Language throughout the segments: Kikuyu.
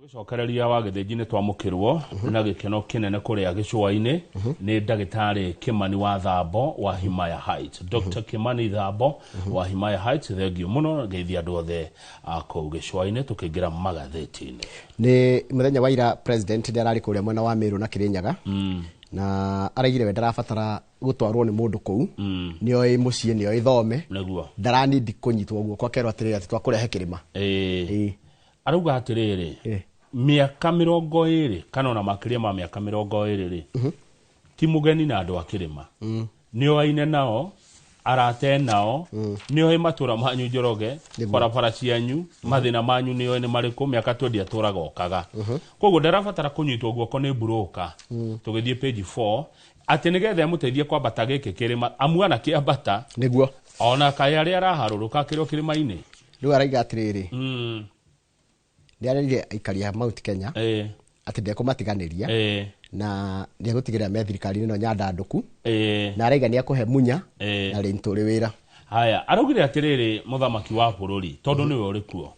Tũgĩcokereria wa Gĩthĩnji nĩ twamũkĩrwo na gĩkeno kĩnene kũrĩa gĩcũa-inĩ nĩ ndagĩtarĩ Kĩmani wa Thambo wa Himaya Heights. Dr. Kĩmani Thambo wa Himaya Heights, thengiũ mũno, ngeithia andũ othe a kũu gĩcũa-inĩ. Tũkĩingĩra magathĩti-inĩ, Nĩ mũthenya wa ira president nĩ ararĩ kũrĩa mwena wa Meru na Kĩrĩnyaga, na araigire we ndarabatara gũtwarwo nĩ mũndũ kũu, nĩoĩ mũciĩ, nĩoĩ thome. Ndaranindi kũnyitwo guoko akerwo atĩrĩrĩ atĩ twakũrehe kĩrĩma. Arauga atĩrĩrĩ, mĩaka 20 kana ona makĩria ma mĩaka 20 rĩ, ti mũgeni na andũ a kĩrĩma, nĩoaine nao, arate nao, nĩoĩ matũra manyu Njoroge, barabara cianyu, mathĩna manyu nĩoĩ nĩ marĩkũ. Mĩaka 20 atũraga okaga, koguo ndarabatara kũnyitwo guoko nĩ broker. Tũgĩthiĩ page 4, atĩ nĩgetha ĩmũteithie kwambata gĩkĩ kĩrĩma, amu ana kĩambata ona kaĩ arĩa araharũrũka akĩrĩ o kĩrĩma-inĩ. Rĩu araiga atĩrĩrĩ, nĩ arerire aikari a Mount Kenya atĩ ndekũmatiganĩria na nĩ egũtigĩrĩra me thirikari-inĩ ĩno nyandandũku, na araiga nĩ ekũhe Munya na Linturi wĩra. Haya, araugire atĩrĩrĩ, mũthamaki wa bũrũri, tondũ nĩwe ũrĩ kuo,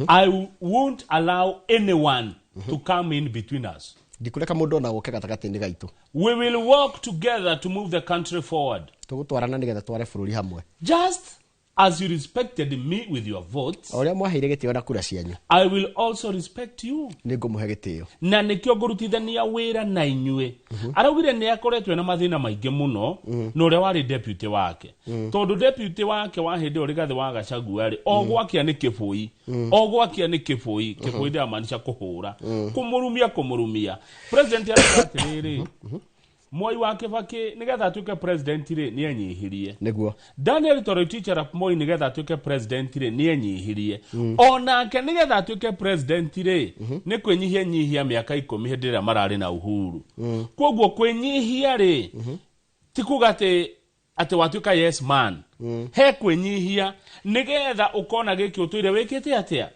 "I won't allow anyone to come in between us." Ndikũreka mũndũ ona gũke gatagatĩ-inĩ gaitũ. "We will work together to move the country forward." Tũgũtwarana nĩgetha tware bũrũri hamwe. "Just as you respected me with your votes," O ũrĩa mwaheire gĩtĩo na kura cianyu, "I will also respect you." Nĩ ngũmũhe gĩtĩo. Na nĩkĩo ngũrutithania wĩra na inyuĩ. Araugire nĩ akoretwo na mathĩna maingĩ mũno na ũrĩa warĩ deputy wake, tondũ deputy wake wa hĩndĩ ĩyo, Rigathĩ wa Gachagua rĩ, o gwakia nĩ kĩbũi, o gwakia nĩ kĩbũi. Kĩbũi ndĩramaanisha kũhũra, kũmũrumia, kũmũrumia. President arauga atĩrĩrĩ, Mwai wa Kĩbakĩ nĩgetha atuĩke president rĩ, nĩ enyihirie. Daniel Toroitich arap Moi nĩgetha atuĩke president rĩ, nĩ enyihirie. Onake nĩgetha atuĩke president rĩ, nĩ kwĩnyihia nyihia mĩaka 10 hĩndĩ ĩrĩa mararĩ na Uhuru. Koguo kwĩnyihia rĩ, ti kuga atĩ watuĩka yes man. He kwĩnyihia nĩgetha ũkona gĩkĩ ũtũire wĩkĩte atĩa.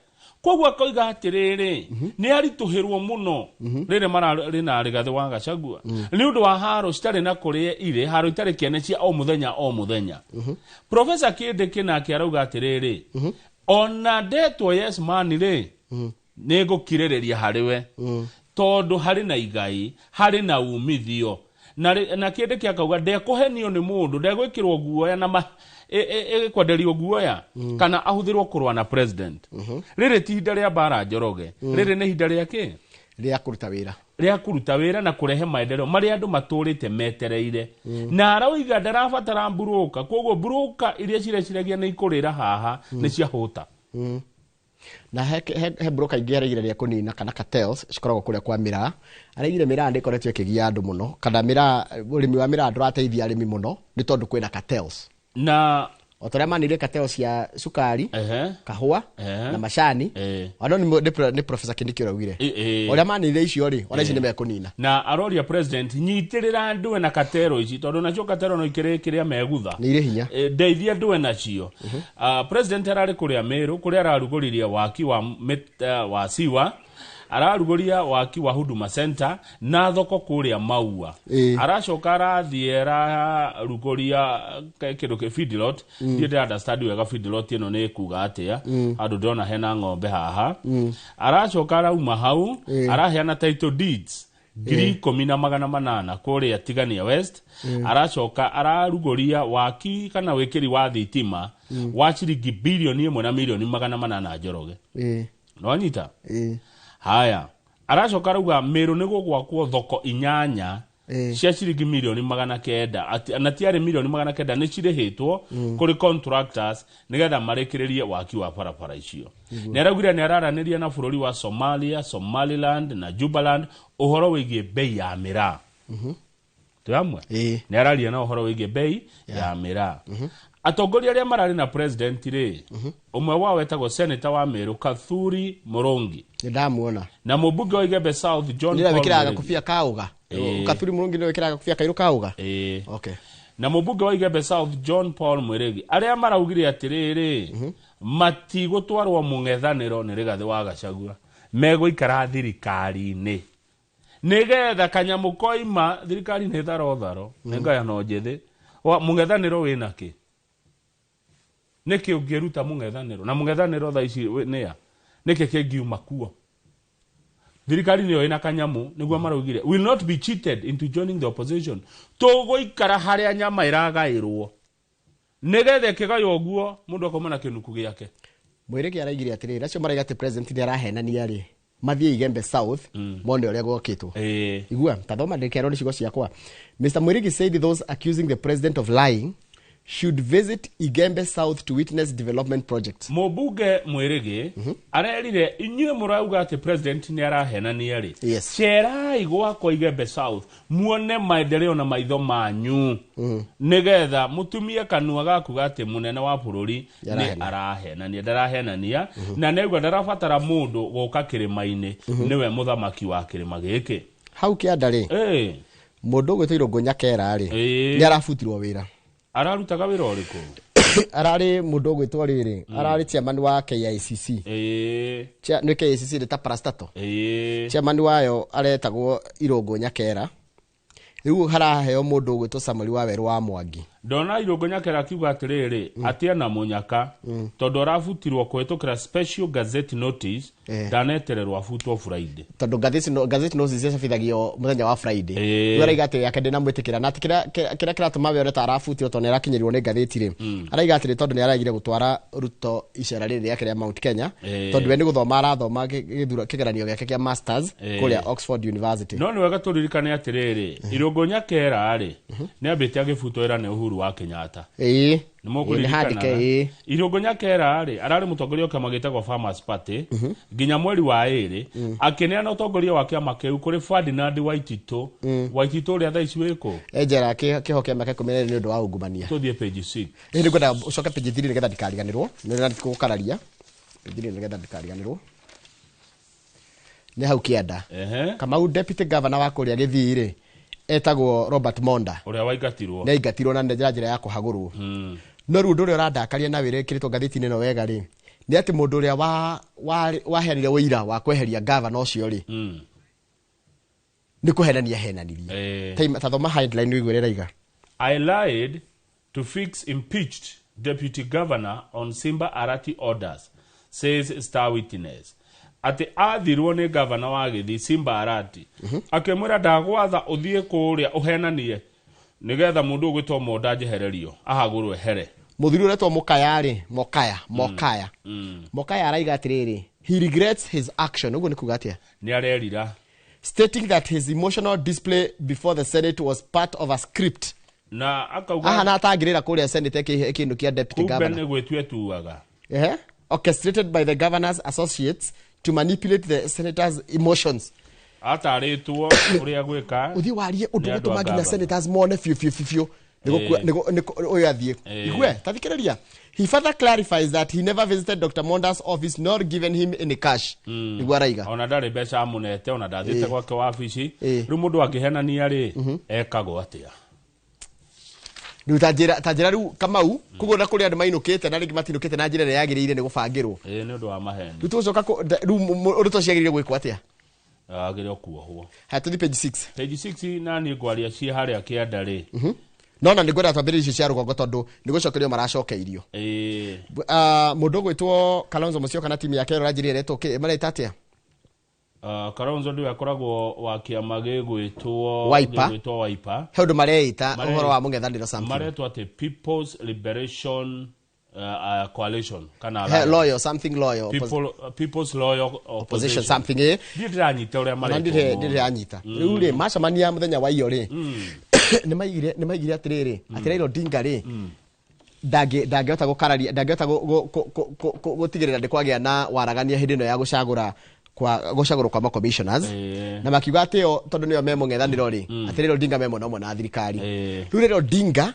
Koguo akoiga atĩrĩrĩ, nĩ aritũhĩrwo mũno rĩrĩa mararĩ na Rigathĩ wa Gachagua nĩ ũndũ wa haro citarĩ na kũrĩa irĩ, haro itarĩ kĩene cia o mũthenya o mũthenya. Professor Kindiki nake arauga atĩrĩrĩ, ona ndetwo yes man rĩ, nĩ ngũkirĩrĩria harĩ we, tondũ harĩ na igai, harĩ na umithio. Na Kindiki akauga ndekũhenio nĩ mũndũ, ndegwĩkĩrwo guoya na ĩkwenderio guoya kana ahũthĩrwo kũrũa na president. Rĩrĩ ti ihinda rĩa mbara, Njoroge, rĩrĩ nĩ ihinda rĩa kĩ? Rĩa kũruta wĩra. Rĩa kũruta wĩra na kũrehe maendeleo marĩa andũ matũrĩte metereire. Na arauga ndarabatara broker, koguo broker iria cireciragia nĩ ikũrĩra haha nĩ ciahũta. Na he broker ingĩ araigire rĩa kũnina kana cartels cikoragwo kũrĩa kwa mĩraa. Araigire mĩraa nĩ ĩkoretwo ĩkĩgia andũ mũno, kana mĩraa, ũrĩmi wa mĩraa ndũrateithia arĩmi mũno nĩ tondũ kwĩna cartels. Na O ta ũrĩa manire cartels cia cukari, kahũa na macani. Ano nĩ Professor Kindiki ũraugire ũrĩa manire icio rĩ, ona ici nĩ mekũnina. Na aroria president, nyitĩrĩra ndũe na katero ici, tondũ nacio katero no ikĩrĩ kĩrĩa megutha. Nĩ irĩ hinya. Ndeithia ndũe nacio. President ararĩ kũrĩa Meru, kũrĩa ararugũririe waki wa siwa, ararugũria waki wa Huduma Center na thoko kũrĩa Maua. Aracoka arathiĩ ararugũria kĩndũ kĩ feedlot. Ndiĩ ndĩ understand wega feedlot ĩno nĩ kuga atĩa, handũ ndĩrona hena ng'ombe haha. Aracoka arauma hau, araheana title deeds 10,800 kũrĩa Tigania West. Aracoka ararugũria waki kana wĩkĩri wa thitima wa ciringi bilioni 1 na milioni 800, Njoroge. Nĩwanyita? Haya, aracoka arauga Meru nĩ gũgwakwo thoko 8 cia ciringi milioni 900, na tiarĩ milioni 900, nĩ cirĩhĩtwo kũrĩ contractors nĩgetha marĩkĩrĩrie waki wa barabara icio. Nĩ araugire nĩ araranĩria na bũrũri wa Somalia, Somaliland na Jubaland ũhoro wĩgiĩ bei ya mĩraa. Twĩ hamwe? Nĩ araria na ũhoro wĩgiĩ bei ya mĩraa. Atongoria arĩa mararĩ na president rĩ, ũmwe wao wetagwo senator wa Meru Kathuri Mũrũngi. Nĩ ndamuona. Na mũmbunge wa Igembe South John Nĩ Paul wĩkĩraga Mũrĩithi. gakobia kauga. Kathuri Mũrũngi nĩ wĩkĩraga gakobia kairũ kauga. Okay. Na mũmbunge wa Igembe South John Paul Mwirigi, arĩa maraugire atĩrĩrĩ, matigũtwarwo mũng'ethanĩro nĩ Rigathĩ wa Gachagua, megũikara thirikari-inĩ nĩgetha kanyamũ koima thirikari nĩ tharo nĩ ngayano njĩthĩ. Mũng'ethanĩro wĩna kĩ? Nĩkĩ ũngĩruta mũng'ethanĩro na mũng'ethanĩro thaa ici nĩa nĩkĩ kĩngiuma kuo? Thirikari nĩyo ĩna kanyamũ, nĩguo maraugire, will not be cheated into joining the opposition. Tũgũikara harĩa nyama ĩragaĩrwo, nĩgetha ĩkĩgaywo ũguo mũndũ akauma na kĩnuku gĩake. Mwĩrĩgĩ araigire atĩrĩrĩ, acio maraiga atĩ president nĩ arahenania rĩ, mathiĩ Igembe South mone ũrĩa gwokĩtwo. Igua tathoma, ndĩkerwo nĩ ciugo ciakwa. Mr Mwirigi said those accusing the president of lying should visit Igembe South to witness development projects. Mũmbunge Mwĩrĩgĩ arerire, inyuĩ mũrauga atĩ president nĩ arahenania rĩ, cerai gwakwa Igembe South muone maendeleo na maitho manyu, nĩgetha mũtumie kanua gakuga atĩ mũnene wa bũrũri nĩ Nĩarahenania. arahenania. Ndarahenania, na nĩauga ndarabatara mũndũ gũka kĩrĩma-inĩ, nĩwe mũthamaki wa kĩrĩma gĩkĩ. Hau kĩanda rĩ, mũndũ ũgwĩtwo Irũngũ Nyakera rĩ, nĩ arabutirwo wĩra. Ararutaga wĩra ũrĩkũ? Ararĩ mũndũ ũgwĩtwo rĩrĩ, ararĩ chairman wa KICC. Nĩ KICC nĩ ta parastatal. Chairman wayo aretagwo Irũngũ Nyakera. Rĩu haraheo mũndũ ũgwĩtwo Samuel wa Werũ wa Mwangi. Ndona Irũngũ Nyakera akiuga atĩrĩrĩ, atĩ ena mũnyaka tondũ arabutirwo kũhĩtũkĩra special gazette notice. Ndanetererwo abutwo Friday. Tondũ ngathĩti no- gazette notice ciacabithagio mũthenya wa Friday. Rĩu araiga atĩ yake ndĩnamwĩtĩkĩra, na atĩ kĩrĩa kĩratũma we one ta arabutirwo tondũ nĩarakinyĩrirwo nĩ ngathĩti rĩ, araiga atĩrĩ, tondũ nĩaregire gũtwara Ruto icera rĩrĩ rĩake rĩa Mount Kenya, tondũ we nĩ gũthoma arathoma kĩgeranio gĩake kĩa masters kũrĩa Oxford University. No nĩ wega tũririkane atĩrĩrĩ, Irũngũ Nyakera rĩ, nĩ ambĩte agĩbutwo wĩra nĩ Uhuru wa Kenyatta. Nĩ Nĩ handĩke. Mũkũririkanaga? Irũngũ Nyakera rĩ, ararĩ mũtongoria wa kĩama gĩtagwo Farmers Party nginya mweri wa 2, akĩneana ũtongoria wa kĩama kĩu kũrĩ Ferdinand Waititũ. Waititũ ũrĩa thaa ici wĩkũ? Njera kĩho kĩa mĩaka 12 nĩ ũndũ wa ungumania. Tũthiĩ page 6. Ĩĩ, nĩngwenda ũcoke page 3 nĩgetha ndikariganĩrwo, nĩ gũkararia page 3 nĩgetha ndikariganĩrwo, nĩ hau kĩanda. Kamau, deputy governor wa kũrĩa Gĩthii rĩ, etagwo Robert Monda. Ũrĩa waingatirwo. Nĩ aingatirwo na njĩra ya kũhagũrwo. No rĩu ũndũ ũrĩa ũrandakaria na wĩra ĩkĩrĩtwo ngathĩti-inĩ ĩno wega rĩ, nĩ atĩ mũndũ ũrĩa waheanire ũira wa kweheria gavana ũcio rĩ, nĩ kũhenania henanirie. Ta thoma headline ũigue ũrĩa ĩraiga. "I lied to fix impeached deputy governor on Simba Arati orders," says star witness. Atĩ athirwo nĩ gavana wa Gĩthii Simba Arati, akĩmwĩra, ndagwatha ũthiĩ kũrĩa ũhenanie nĩgetha mũndũ ũgwĩtwo Monda njehererio, ahagũrwo ehere. Mũthuri ũretwo Mũkaya rĩ, Mokaya, Mokaya, Mokaya araiga atĩrĩrĩ, he regrets his action. Ũguo nĩ kuga atĩa? Nĩ arerira. Stating that his emotional display before the Senate was part of a script. Na akauga Ahana atangĩrĩra kũrĩa Senate ĩkĩinũkia deputy kumbe governor. Nĩ gwĩtua etuaga. Orchestrated by the governor's associates to manipulate the senator's emotions. Atarĩtwo ũrĩa gwĩka. Ũthiĩ warie ũndũ Nĩ andũ a gũtũma nginya governor. senators mone biũ biũ biũ biũ ũyũ athiĩ. Igue, tathikĩrĩria. He further clarifies that he never visited Dr. Monda's office nor given him any cash. Nĩguo araiga. Ona ndarĩ mbeca amũnete, ona ndathiĩte gwake wabici. Rĩu mũndũ angĩhenania rĩ, ekagwo atĩa? Rĩu ta njĩra rĩu, Kamau, koguo na kũrĩ andũ mainũkĩte na rĩngĩ matinũkĩte na njĩra ĩrĩa yagĩrĩire nĩ gũbangĩrwo. Ĩĩ, nĩ ũndũ wa maheni. Rĩu tũgũcoka rĩu ũndũ ta ũcio ciagĩrĩire gwĩkwo atĩa? Agĩrĩire kuohwo. Haya, tũthiĩ page 6. Page 6, na niĩ ngwaria ciĩ harĩa kĩanda rĩ. No na nĩngwenda twambĩrĩrie icio cia rũgongo tondũ nĩ gũcokerio maracokeirio. Mũndũ ũgwĩtwo Kalonzo Musyoka na timu yake ĩrĩa ũranjĩrire ĩretwo kĩ, mareta atĩa? Kalonzo ndiwe akoragwo wa kĩama gĩgwĩtwo Wiper. Gĩgwĩtwo Wiper. He ũndũ mareita ũhoro wa mũng'ethanĩro something. Maretwo atĩ People's Liberation Coalition kana He, Alliance. loyal something, loyal People's Loyal opposition Opposition something, Ndiĩ ndĩranyita ũrĩa Ona maretwo. ndirĩ anyita. Rĩu rĩ, macemania mũthenya wa iyo rĩ, nĩ maigire atĩrĩrĩ, atĩ Raila Odinga rĩ, ndangĩhota gũkararia, ndangĩhota gũtigĩrĩra ndĩ kwagĩa na waragania hĩndĩ ĩno ya gũcagũra kwa gũcagũrwo kwa ma-commissioners. Na makiuga atĩ o tondũ nĩo me mũng'ethanĩro rĩ, atĩ Raila Odinga me mwena ũmwe na thirikari. Rĩu Raila Odinga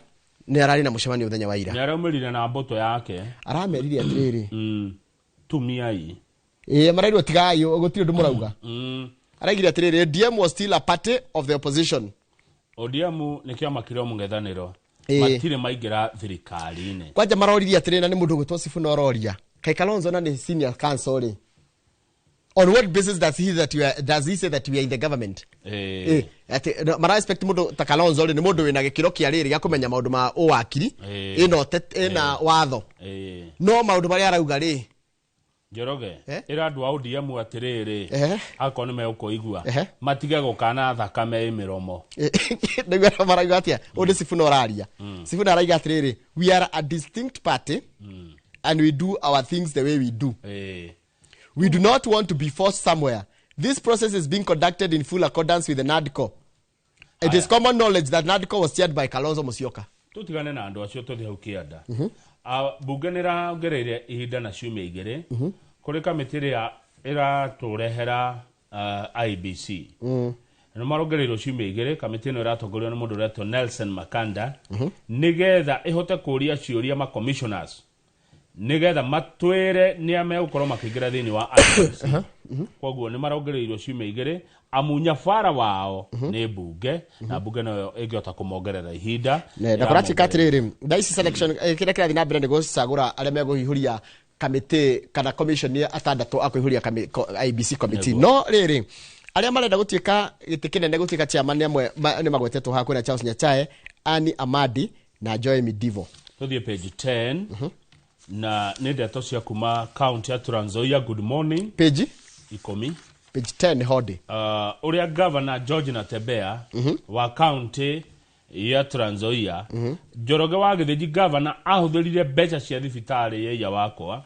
nĩ ararĩ na mũcemanio mũthenya wa ira. Nĩ araumĩrire na mbũtũ yake. Aramerire atĩrĩrĩ, Tumiai. Ĩĩ, marairwo tigai, gũtirĩ ũndũ mũrauga. Araigire atĩrĩrĩ, ODM was still a party of the opposition. ODM nĩ kĩama kĩrĩ o mũng'ethanĩro. Matirĩ maingĩra thirikari-inĩ. Kwanja maroririe atĩrĩ, na nĩ mũndũ ũgwĩtwo Sifuna ũroria, kaĩ Kalonzo na nĩ senior counsel rĩ, on what basis does he say that we are in the government? Atĩ no, mara expect mũndũ ta Kalonzo rĩ, nĩ mũndũ wĩna gĩkĩro kĩa rĩrĩ gĩa kũmenya maũndũ ma ũwakiri, ĩna watho, no maũndũ marĩa arauga rĩ. Njoroge, Eh? ĩra andũ a ODM atĩrĩrĩ, Ehe. akorwo nĩ megũkũigua, Ehe. matige gũkana thakame ĩ mĩromo. Ndaigua marauga atia? Ũyũ nĩ Sifuna ũraria. Sifuna araiga atĩrĩrĩ, we are a distinct party and we do our things the way we do. We do not want to be forced somewhere. This process is being conducted in full accordance with the NADCO. It is common knowledge that NADCO was chaired by Kalonzo Musyoka. Tũtigane na andũ acio, tũthiĩ hau kĩanda. Bunge nĩ ĩrongereire ihinda na ciumia 2 kũrĩ kamĩtĩ ĩrĩa ĩratũrehera IEBC. Nĩ marongereirwo ciumia 2. Kamĩtĩ ĩno ĩratongorio nĩ mũndũ ũretwo Nelson Makanda, nĩgetha ĩhote kũũria ciũria ma commissioners, nĩgetha matwĩre nĩa megũkorwo makĩingĩra thĩinĩ wa IEBC. Koguo nĩ marongereirwo ciumia 2, amu nyabara wao nĩ mbunge, na mbunge noyo ĩngĩhota kũmongerera ihinda. Na kũratuĩka atĩrĩrĩ, thaa ici selection, kĩrĩa kĩrathiĩ na mbere nĩ gũcagũra arĩa megũihũria kamĩtĩ kana commission 6 a kũihũria IEBC committee. No rĩrĩ, arĩa marenda gũtuĩka gĩtĩ kĩnene, gũtuĩka chairman, nĩ amwe nĩ magwetetwo haha. Kwĩna Charles Nyachae, Anne Amadi na Joy Midivo. Tũthiĩ page 10, na nĩ ndeto cia kuma county ya Trans Nzoia. Good morning. Page? 10. Page 10 hodi. Ũrĩa governor George Natembeya wa county ya Trans Nzoia, Njoroge wa Gĩthĩnji, governor ahũthĩrire mbeca cia thibitarĩ ya iya wakwa,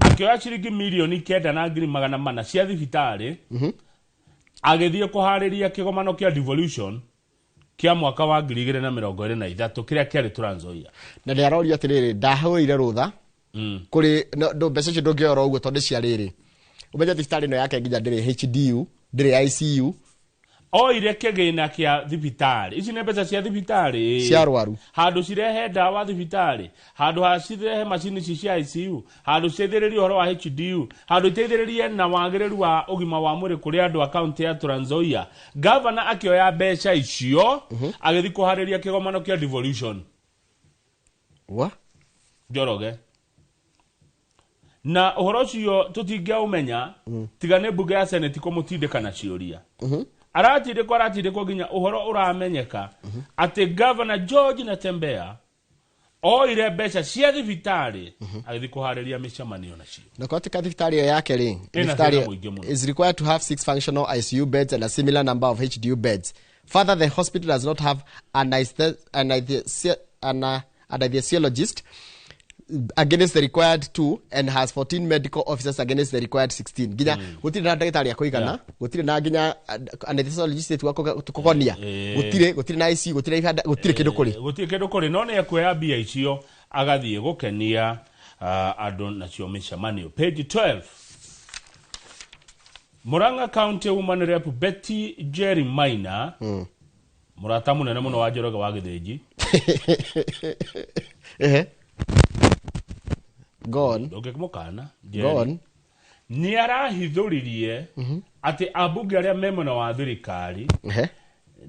akĩoya ciringi 9,400,000 cia thibitarĩ, agĩthiĩ kũharĩria kĩgomano kĩa devolution kĩa mwaka wa 2023 kĩrĩa kĩarĩ Trans Nzoia. Na nĩ arorio atĩrĩrĩ, ndahũrire rũtha kũrĩ no mbeca icio ndũngĩoya oro ũguo, tondũ cia rĩrĩ, ũmenye thibitarĩ ĩno yake nginya ndĩrĩ HDU, ndĩrĩ ICU. Oire kĩgĩna kĩa thibitarĩ, ici nĩ mbeca cia thibitarĩ Cia arwaru. Handũ cirehe ndawa thibitarĩ, handũ ha cirehe macini ici cia ICU, handũ citeithĩrĩrie ũhoro wa HDU, handũ iteithĩrĩrie na wagĩrĩru wa ũgima wa mwĩrĩ kũrĩ andũ a kaunti ya Trans Nzoia, gavana akĩoya mbeca icio agĩthiĩ kũharĩria kĩgomano kĩa devolution. Wa Njoroge, na ũhoro ũcio tũtingĩaũmenya tiga nĩ mbunge ya senate kũmũtindĩka na ciũria. Aratindĩkwo, aratindĩkwo nginya ũhoro ũramenyeka atĩ Governor George Natembeya oire mbeca cia thibitarĩ agĩthiĩ kũharĩria mĩcemanio nacio. Na kwatuĩka thibitarĩ ĩyo yake rĩ, Ĩna thibitarĩ thĩna mũingĩ mũno. is required to have six functional ICU beds and a similar number of HDU beds. Further, the hospital does not have an anesthesiologist against the required two and has 14 medical officers against the required 16. Nginya gũtirĩ na ndagĩtarĩ a kũigana, gũtirĩ na nginya anesthesiologist tuga kũgonia, gũtirĩ na ICU, gũtirĩ ibanda, gũtirĩ kĩndũ kũrĩ. Gũtirĩ kĩndũ kũrĩ, no nĩ ekuoya mbia icio agathiĩ gũkenia andũ nacio mĩcemanio. Page 12, Murang'a County Woman Rep Betty Jerry Maina, mũrata mũnene mũno wa Njoroge wa Gĩthĩnji. Ehe, go on. Ndũngĩmũkana. Go on. Nĩ arahithũririe atĩ ambunge arĩa me mwena wa thirikari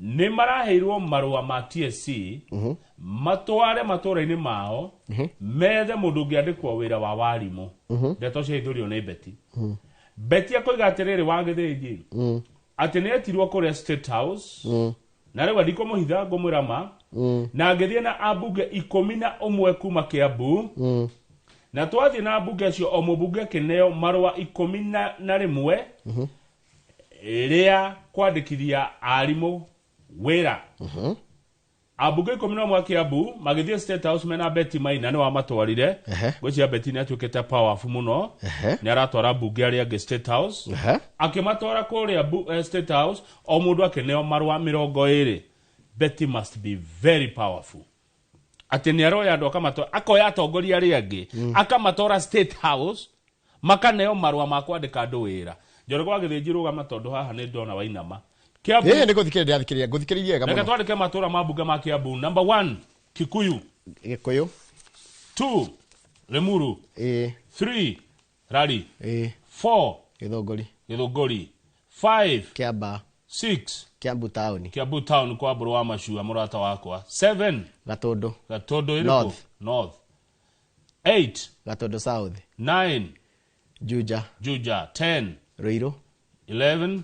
nĩ maraheirwo marũa ma TSC matware matũra-inĩ mao methe mũndũ ũngĩandĩkwo wĩra wa warimũ. Ndeto ciahithũrio nĩ Betty. Betty akoiga atĩrĩrĩ, wa Gĩthĩnji, atĩ nĩ etirwo kũrĩa State House, na rĩu andikũmũhitha, ngũmwĩra ma, na ngĩthiĩ na ambunge 11 kuma Kĩambu, na twathiĩ na ambunge acio, o mũmbunge akĩneo marũa 11 rĩa kwandĩkithia arimũ wĩra. Ambunge 11 a Kiambu magĩthiĩ State House mena Betty Maina, nĩ wamatwarire. Ngwĩciria Betty nĩ atuĩkĩte powerful mũno. Nĩ aratwara mbunge arĩa angĩ State House. Akĩmatwara kũrĩa State House, o mũndũ akĩneo marũa 20. Betty must be very powerful atĩ nĩ aroya andũ akamatwara, akoya atongoria arĩa angĩ akamatwara State House, makaneo marũa ma kwandĩka andũ wĩra. Njoroge wa Gĩthĩnji, rũgama, tondũ haha nĩ ndona wainama. Kiambu. Ĩĩ, nĩ gũthikĩrĩria ndĩrathikĩrĩria, ngũthikĩrĩirie wega Reke mũno. twandĩke matũra ma mbunge ma Kiambu. Number 1, Kikuyu. Gĩkũyũ. 2, Limuru. 3, Rari. 4, Gĩthũngũri. Gĩthũngũri. 5, Kĩamba. 6, Kiambu taũni. Kiambu town kwa Mbũrũ wa Macua, mũrata wakwa. 7, Gatũndũ. Gatũndũ ĩrĩkũ? North. North. 8, Gatũndũ South. 9, Juja. Juja. 10, Ruiru. 11,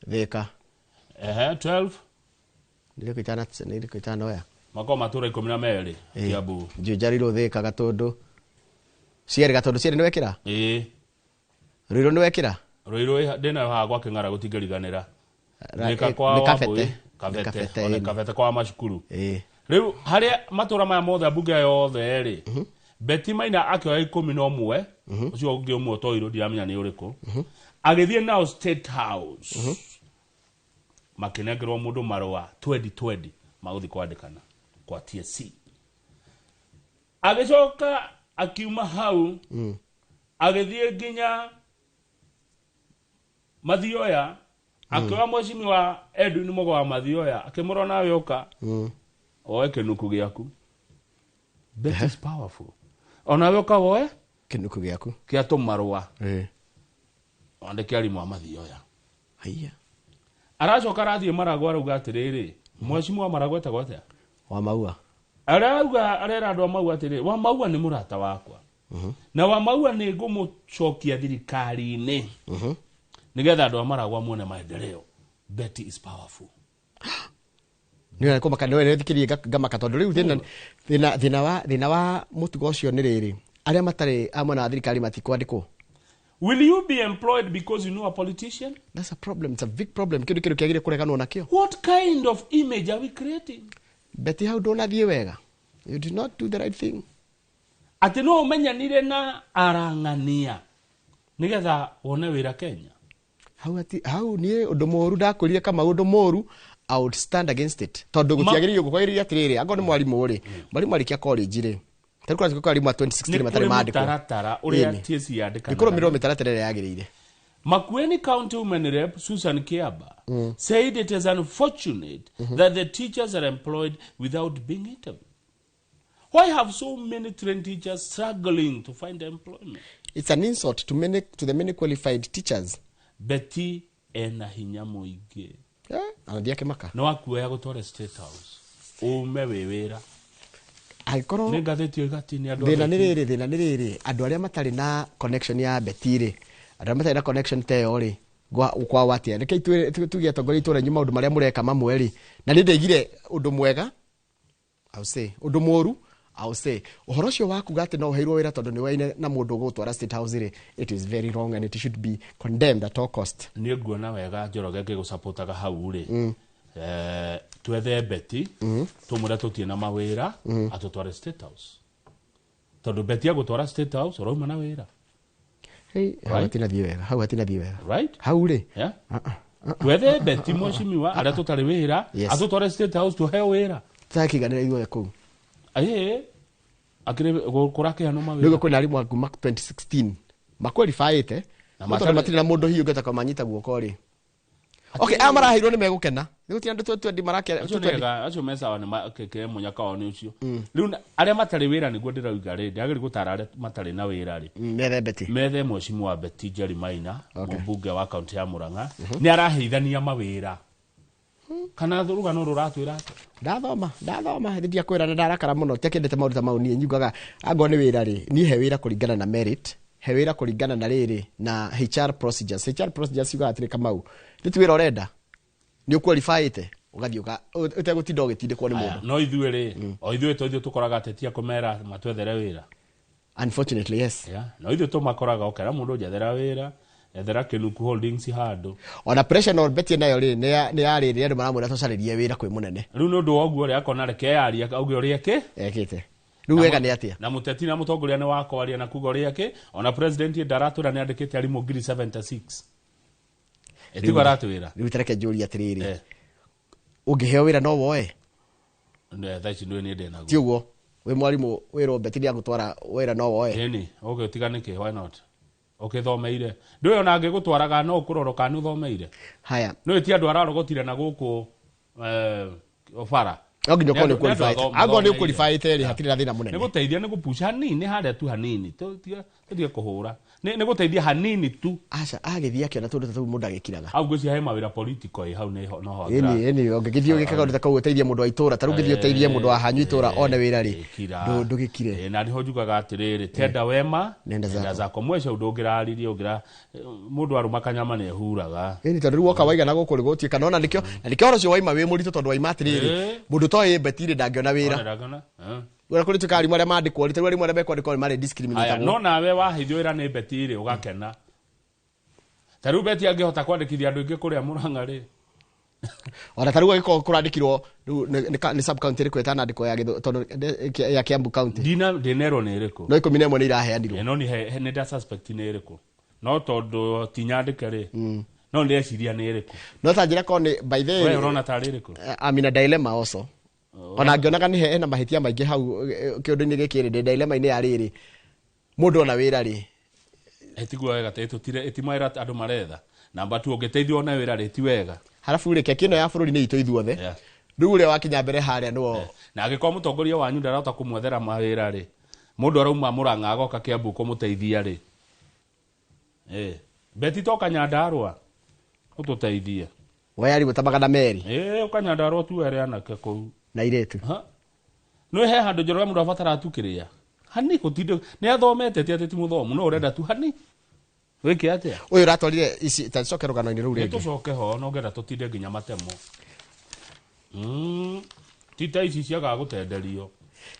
Thika. 12, Nĩ irĩkũ itanoya? Makorwo matũra 12 Kiambu. Juja, Ruiru, Thika, Gatũndũ. Cierĩ Gatũndũ cierĩ nĩ wekĩra? Ĩĩ. Ruiru nĩ wekĩra? Ruiru ndĩnayo haha gwa Kĩng'ara gũtingĩriganĩra. Nĩ kwa nĩ Wambui, Kabete. Kabete, Nĩ Kabete, ona ĩni. Kabete kwa macukuru. Ĩĩ. Rĩu harĩa matũra maya mothe ambunge aya othe rĩ, Betty Maina akĩoya 11, ũcio ũngĩ ũmwe ũtoirwo ndiramenya nĩ ũrĩkũ, agĩthiĩ nao State House, makĩnengerwo mũndũ marũa 2020 magũthiĩ kwandĩkana kwa TSC. Agĩcoka akiuma hau, agĩthiĩ nginya Mathioya, akĩoya mheshimiwa Edwin Mũgo wa Mathioya, akĩmũrora nawe ũka woe kĩnuku gĩaku. Betty is powerful. Onawe ũka woe Kĩnuku gĩaku. kĩa tũmarũa Ĩĩ. wandĩke arimũ a Mathioya. Haiya. Aracoka arathiĩ Maragwa arauga atĩrĩrĩ, mheshimiwa Maragwa etagwo atĩa? Wa Maua. Arauga arera andũ a Maua atĩrĩrĩ, wa Maua nĩ mũrata wakwa. Na wa Maua nĩ ngũmũcokia thirikari-inĩ. Nĩgetha andũ a Maragwa muone maendeleo. Betty is powerful. Nĩ kũmaka nĩ thikĩrie ngamaka tondũ rĩu thĩna thĩna thĩna wa thĩna wa mũtugo ũcio nĩ rĩrĩ arĩa matarĩ a mwena wa thirikari matikwandĩkwo. Will you be employed because you know a politician? That's a problem. It's a big problem. Kĩndũ kĩndũ kĩagĩrĩire kũreganwo nakĩo. What kind of image are we creating? Betty hau ndũnathiĩ wega. You did not do the right thing. Atĩ no ũmenyanire na arang'ania nĩgetha wone wĩra Kenya. Hau ati hau niĩ ũndũ mũru ndakwĩrire kama ũndũ mũru I would stand against it. Tondũ gũtiagĩrĩire kwagĩrĩire atĩrĩrĩ angorwo nĩ mwarimũ rĩ, mwarimũ arĩkia college rĩ, tarĩu kũrathiĩ kwĩ arimũ a 2016 Nĩ matarĩ kũrĩ mandĩkwo. mũtaratara ũrĩa Ĩni. TSC yandĩkanaga. Nĩ kũrũmĩrĩrwo mĩtaratara ĩrĩa yagĩrĩire. Makueni County Women Rep Susan Kiaba said it is unfortunate that the teachers are employed without being interviewed. Why have so many trained teachers struggling to find employment? It's an insult to many to the many qualified teachers. Betty ena hinya mũingĩ. Anathiĩ akĩmaka. No akuoya gũtwara State House. Ume wĩ wĩra. Angĩkorwo Nĩ ngathĩti ĩyo ĩgatinia andũ a thĩna nĩ Betty. rĩrĩ thĩna nĩ rĩrĩ andũ arĩa matarĩ na connection ya Betty rĩ, andũ arĩa matarĩ na connection ta ĩyo rĩ, kwao atĩa? Reke tuge atongoria itũra inyu maũndũ marĩa mũreka mamwe rĩ, na nĩ ndaigire ũndũ mwega, I will say, ũndũ mũru, I will say, ũhoro ũcio wa kuga atĩ no ũheirwo wĩra tondũ nĩ waine na mũndũ ũgũgũtwara State House rĩ, it is very wrong and it should be condemned at all cost. Niĩ nguona wega Njoroge ngĩgũcapotaga hau rĩ, twethe Betty, tũmwĩre tũtirĩ na mawĩra, atũtware State House. Tondũ Betty agũtwara State House, ũrauma na wĩra. Hey, hau hatinathiĩ wega, hau hatinathiĩ wega. Right? Hau rĩ. Yeah? Twethe Betty mheshimiwa arĩa tũtarĩ wĩra, Yes. atũtware State House tũheo wĩra. Tũtakĩiganĩra ithuothe kũu. Ĩĩ, akĩrĩ kũrakĩheanwo mawĩra. Nĩguo kwĩna arimũ a kuma 2016 makwalifaĩte, Na no tondũ matarĩ- matirĩ na mũndũ hihi ũngĩhota kũmanyita guoko rĩ. Okay, aya maraheirwo nĩ megũkena. Nĩ gũtirĩ andũ 2020 marakĩa Acio nĩ ega, acio me sawa nĩ ke mũnyaka wao nĩ ũcio. Rĩu arĩa matarĩ wĩra nĩguo ndĩrauga rĩ, ndagĩrĩirwo gũtara arĩa matarĩ na wĩra rĩ. Methe Betty. Methe mheshimiwa Betty Njeri Maina, Okay. mũmbunge wa kaunti ya Murang'a, nĩ araheithania mawĩra. Kana rũgano rũratwĩra atĩa? Ndathoma, ndathoma, hĩndĩ ndiakwĩra na ndarakara mũno, tiakĩendete maũndũ ta mau niĩ nyugaga angorwo nĩ wĩra rĩ, niĩ he wĩra kũringana na merit, he wĩra kũringana na rĩrĩ na HR procedures. HR procedures ciugaga atĩrĩ Kamau, nĩ ti wĩra ũrenda, nĩ ũqualifyĩte, ũgathiĩ ũtegũtinda ũgĩtindĩkwo nĩ mũndũ. No ithuĩ rĩ, o ithuĩ to ithuĩ tũkoraga ateti a kũmera matwethere wĩra. Unfortunately, yes. Yeah. No ithuĩ tũmakoraga ũkera mũndũ njethera wĩra, ethera Kĩnuku Holdings handũ. Ona pressure no Betty nayo rĩ, nĩ ya rĩrĩ andũ maramwĩra tũcarĩrie wĩra kwĩ mũnene. Rĩu nĩ ũndũ wa ũguo rĩ, akona reke yarie, auge ũrĩa eke. Ekĩte. Rĩu wega nĩ atĩa? Na mũteti na mũtongoria nĩ wakwaria na kuga ũrĩa eke, ona president ndaratwĩra nĩ andĩkĩte arimũ ngiri 76. Ĩtiguo aratwĩra. Rĩu tareke njũrie atĩrĩrĩ. Ũngĩheo wĩra no woe? Nĩ, thaa ici ndũĩ nĩ ndĩ naguo. Ti ũguo? Wĩ mwarimũ wĩrwo Betty nĩ agũtwara wĩra no woe? Ĩni, ũgĩtiga nĩkĩ? Why not? Ũkĩthomeire. Ndũĩ ona angĩgũtwaraga no ũkũrora kana nĩ ũthomeire. Haya. Nĩũĩ ti andũ ararogotire na gũkũ, bara. No nginya ũkorwo nĩ Nĩ andũ ũqualifyĩte. Angorwo nĩ mathomeire. ũqualifyĩte rĩ, hatirĩ na thĩna mũnene. Nĩ gũteithia, nĩ gũpush hanini harĩa tu hanini. Tũtige kũhũra. Nĩ gũteithia hanini tu. Aca, agĩthiĩ akĩona tũndũ ta tũu mũndũ agĩkiraga. Hau ngwĩciria he mawĩra political ĩ hau nĩho, noho Ĩni, angĩra- ĩni, ũngĩgĩthiĩ ũgĩkaga ũndũ ta kau ũteithie mũndũ wa itũũra, ta rĩu ũngĩthiĩ ũteithie mũndũ wa hanyu itũũra one wĩra rĩ, Kira. ndũgĩkire. Na nĩho njugaga atĩrĩrĩ, tenda wema, Nenda nenda zako. zako. Mweca ũndũ ũngĩraririe, mũndũ arũma kanyama nĩ ehuraga. Ĩni, tondũ rĩu woka waigana gũkũ rĩ, gũtuĩka, na ona nĩkĩo, na nĩkĩo ũhoro ũcio waima wĩ mũritũ tondũ waima atĩrĩrĩ, mũndũ toĩ Betty rĩ, ndangĩona wĩra. One ndangĩona? Ũrĩa kũrĩ tuĩka arimũ arĩa mandĩkwo rĩ, ta rĩu arimũ arĩa mekwandĩkwo nĩ marĩ Aya, discriminatagwo. no nawe waheithio wĩra nĩ Beti rĩ, ũgakena. Ta rĩu Beti angĩhota kwandĩkithia andũ aingĩ kũrĩa Mũrang'a rĩ. Ona ta rĩu angĩkorwo kũrandĩkirwo rĩu nĩ sub county ĩrĩkũ ĩtanandĩkwo ya Gĩthũ, tondũ ya Kiambu county. Ndina ndĩnerwo nĩ ĩrĩkũ. No 11 nĩ iraheanirwo. No nĩ nda suspect nĩ ĩrĩkũ. No tondũ ti nyandĩke rĩ. No ndĩreciria nĩ ĩrĩkũ. No ta njĩra korwo nĩ by the We way, ũrona tarĩ ĩrĩkũ? I'm in a dilemma also. Ona ngĩonaga nĩ hena mahĩtia maingĩ hau kĩũndũ-inĩ gĩkĩ rĩ, ndĩ dilemma-inĩ ya rĩrĩ. Mũndũ ona wĩra rĩ. Ĩtiguo wega tĩ tũtire ĩtimwĩra andũ maretha. Namba tu ũngĩteithio ona wĩra rĩ ti wega. Harabu rĩ, keki ĩno ya bũrũri nĩ itũ ithuothe. Rĩu ũrĩa wakinya mbere harĩa nĩwo. Na angĩkorwo mũtongoria wanyu ndarahota kũmwethera mawĩra rĩ, mũndũ arauma Mũrang'a agoka Kiambu kũmũteithia rĩ. Beti toka Nyandarũa ũtũteithie. Woya arimũ ta 200. Ũka Nyandarũa tuere anake kũu. Na airĩtu. Nĩ he handũ Njoroge mũndũ abatara tu kĩrĩa. Hani gũtinde nĩ athomete ti atĩ ti mũthomu no ũrenda tu hani. Wĩke atĩa? Ũyũ ũratwarire ici ta coke rũgano-inĩ rũu rĩngĩ. Nĩ tũcoke ho no ngenda tũtinde nginya matemo. Ti ta ici ciagaga gũtenderio.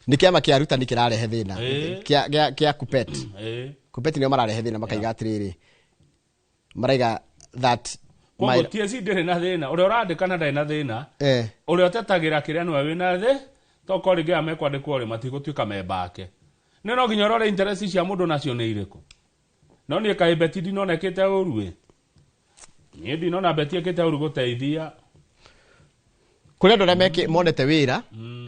Nĩ kĩama kĩa arutani kĩrarehe thĩna. Kĩa Kuppet. Kuppet nĩo mararehe thĩna makaiga atĩrĩrĩ. Maraiga that Koguo TSC ndĩrĩ na thĩna. Ũrĩa ũrandĩkana ndarĩ na thĩna. Ũrĩa ũtetagĩra kĩrĩa nĩwe wĩna thĩ, tokorwo rĩngĩ aya mekwandĩkwo rĩ matigũtuĩka memba ake. Nĩ no nginya ũrore interest cia mũndũ nacio nĩ irĩkũ. No niĩ kaĩ Beti ndinona ĩkĩte ũru ĩ. Niĩ ndinona Beti ĩkĩte ũru gũteithia. Kũrĩ andũ arĩa monete wĩra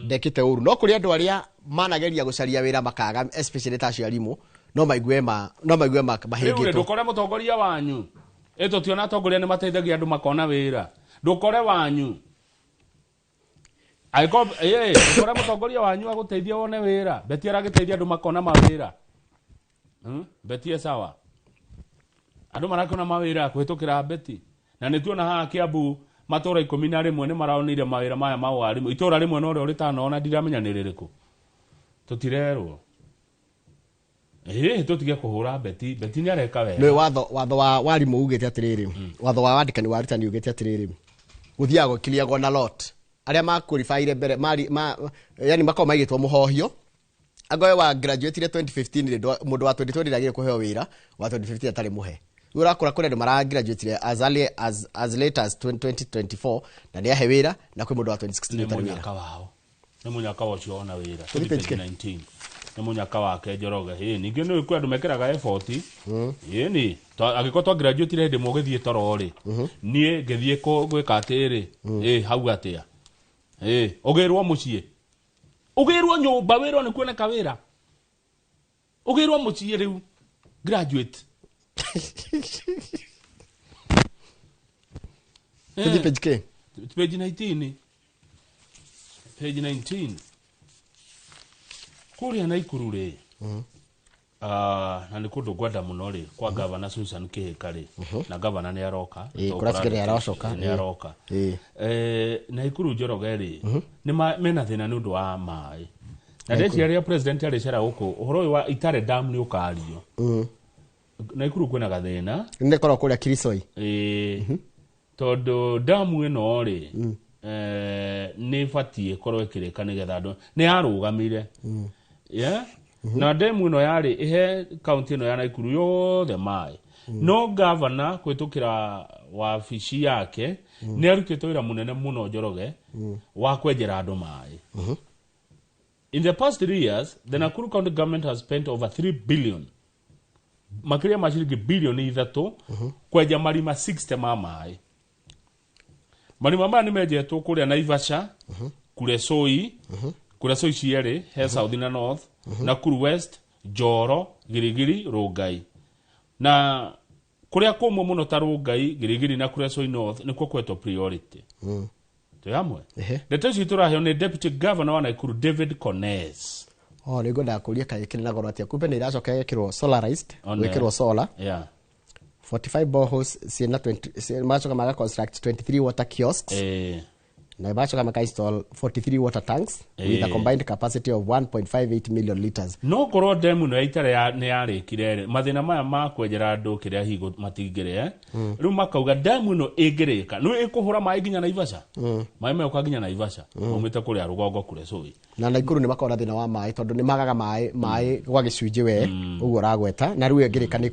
ndekĩte ũru. No kũrĩ andũ arĩa manageria gũcaria wĩra makaga, especially ta acio arimũ, no maigue mahĩngĩtwo. Rĩu rĩ, ndũkore mũtongoria wanyu. Ĩ tũtiona atongoria nĩ mateithagia andũ makona wĩra. Ndũkore wanyu. Angĩkorwo, ndũkore mũtongoria wanyu agũteithia wone wĩra. Beti aragĩteithia andũ makona mawĩra. Beti e sawa. Andũ marakĩona mawĩra kũhĩtũkĩra Beti. Na nĩ tuona haha Kiambu matũra 11 nĩ maronire mawĩra maya ma warimũ. Itũra rĩmwe no rĩo rĩtanona ndiramenya nĩ rĩrĩkũ. Tũtirerwo. Tũtige kũhũra Beti. Beti nĩ areka wega. Nĩ watho wa warimũ ugĩte atĩrĩrĩ. Watho wa wandĩkani wa arutani ugĩte atĩrĩrĩ. Gũthiaga gũkiriagwo na lot. Arĩa makwalifyire mbere, yani makorwo maigĩtwo mũhohio. Angorwo wa graduate 2015 rĩ, mũndũ wa 2020 ndagĩrĩire kũheo wĩra, wa 2015 atarĩ mũhe. Rĩu ũrakora kũrĩ andũ mara graduate as early as late as 2024 na nĩ ahe wĩra, na kwĩ mũndũ wa 2016 ũtarĩ wĩra. Nĩ mũnyaka wao. Nĩ mũnyaka wa ũcio ona wĩra. Tũthiĩ page K. 2019. Nĩ mũnyaka wake Njoroge. Ningĩ nĩ kwĩ andũ mekĩraga effort. Nĩ. Angĩkorwo twa graduate hĩndĩ ĩmwe ũgĩthiĩ toro rĩ, niĩ ngĩthiĩ gwĩka atĩrĩ, hau atĩa? Ũgĩrwo mũciĩ. Ũgĩrwo nyũmba, wĩrwo nĩ kuoneka wĩra. Ũgĩrwo mũciĩ rĩu graduate. Tũthiĩ page K. Page 19. Page 19. Kũrĩa Naikuru rĩ. Na nĩ kũndũ ngwenda mũno rĩ, kwa Governor Susan Kĩhĩka rĩ. Na governor nĩ aroka. Kũratiga nĩ aracoka. Nĩ aroka. Naikuru Njoroge rĩ, nĩ mena thĩna nĩ ũndũ wa maĩ. Na ndeciria rĩrĩa president arĩcera gũkũ, ũhoro ũyũ wa Itare Dam nĩ ũkario. Naikuru kwĩna gathĩna. Nĩ korwo kũrĩa Kirisoi. Tondũ damu ĩno rĩ, nĩ ĩbatiĩ ĩkorwo ĩkĩrĩka nĩgetha andũ, nĩ yarũgamire. Na demu ĩno yarĩ ĩhe kaunti ĩno ya Naikuru yothe maĩ. No governor kũhĩtũkĩra wabici yake, nĩ arutĩte wĩra mũnene mũno Njoroge wa kwenjera andũ maĩ. In the past 3 years, the Nakuru County government has spent over 3 billion. Makĩria ma ciringi bilioni 3 kwenja marima 60 ma maĩ. Marima maya nĩ menjetwo kũrĩa Naivasha, Kuresoi, Kuresoi cierĩ, he South na North, Nakuru West, Njoro, Girigiri, Rongai. Na kũrĩa kũmũ mũno ta Rongai, Girigiri na Kuresoi North nĩkuo kwetwo priority. Twĩ hamwe? Ndeto ici tũraheo nĩ Deputy Governor wa Nakuru David Kones. Oh, nĩ ngwendaga kũria kaĩ kĩrĩ na goro atĩa. Kumbe nĩ iracoka ĩgekĩrwo solarized, gwĩkĩrwo solar. 45 boreholes ciĩna 20, magacoka maga construct 23 water kiosks. Na macoka maka install 43 water tanks with a combined capacity of 1.58 million liters. No korwo ndemu ĩno ya Itare nĩ yarĩkire rĩ, mathĩna maya ma kwenjera andũ kĩrĩa higo matingĩrĩ, Rĩu makauga ndemu ĩno ĩngĩrĩka nĩ ĩkũhũra maĩ nginya Naivasha. Maĩ meũka nginya Naivasha maumĩte kũrĩa rũgongo kũrĩa Soi. Na Nakuru nĩ makoragwo na thĩna wa maĩ tondũ nĩ magaga maĩ gwa gĩcunjĩ we ũguo ũragweta, na rĩu ĩngĩrĩka nĩ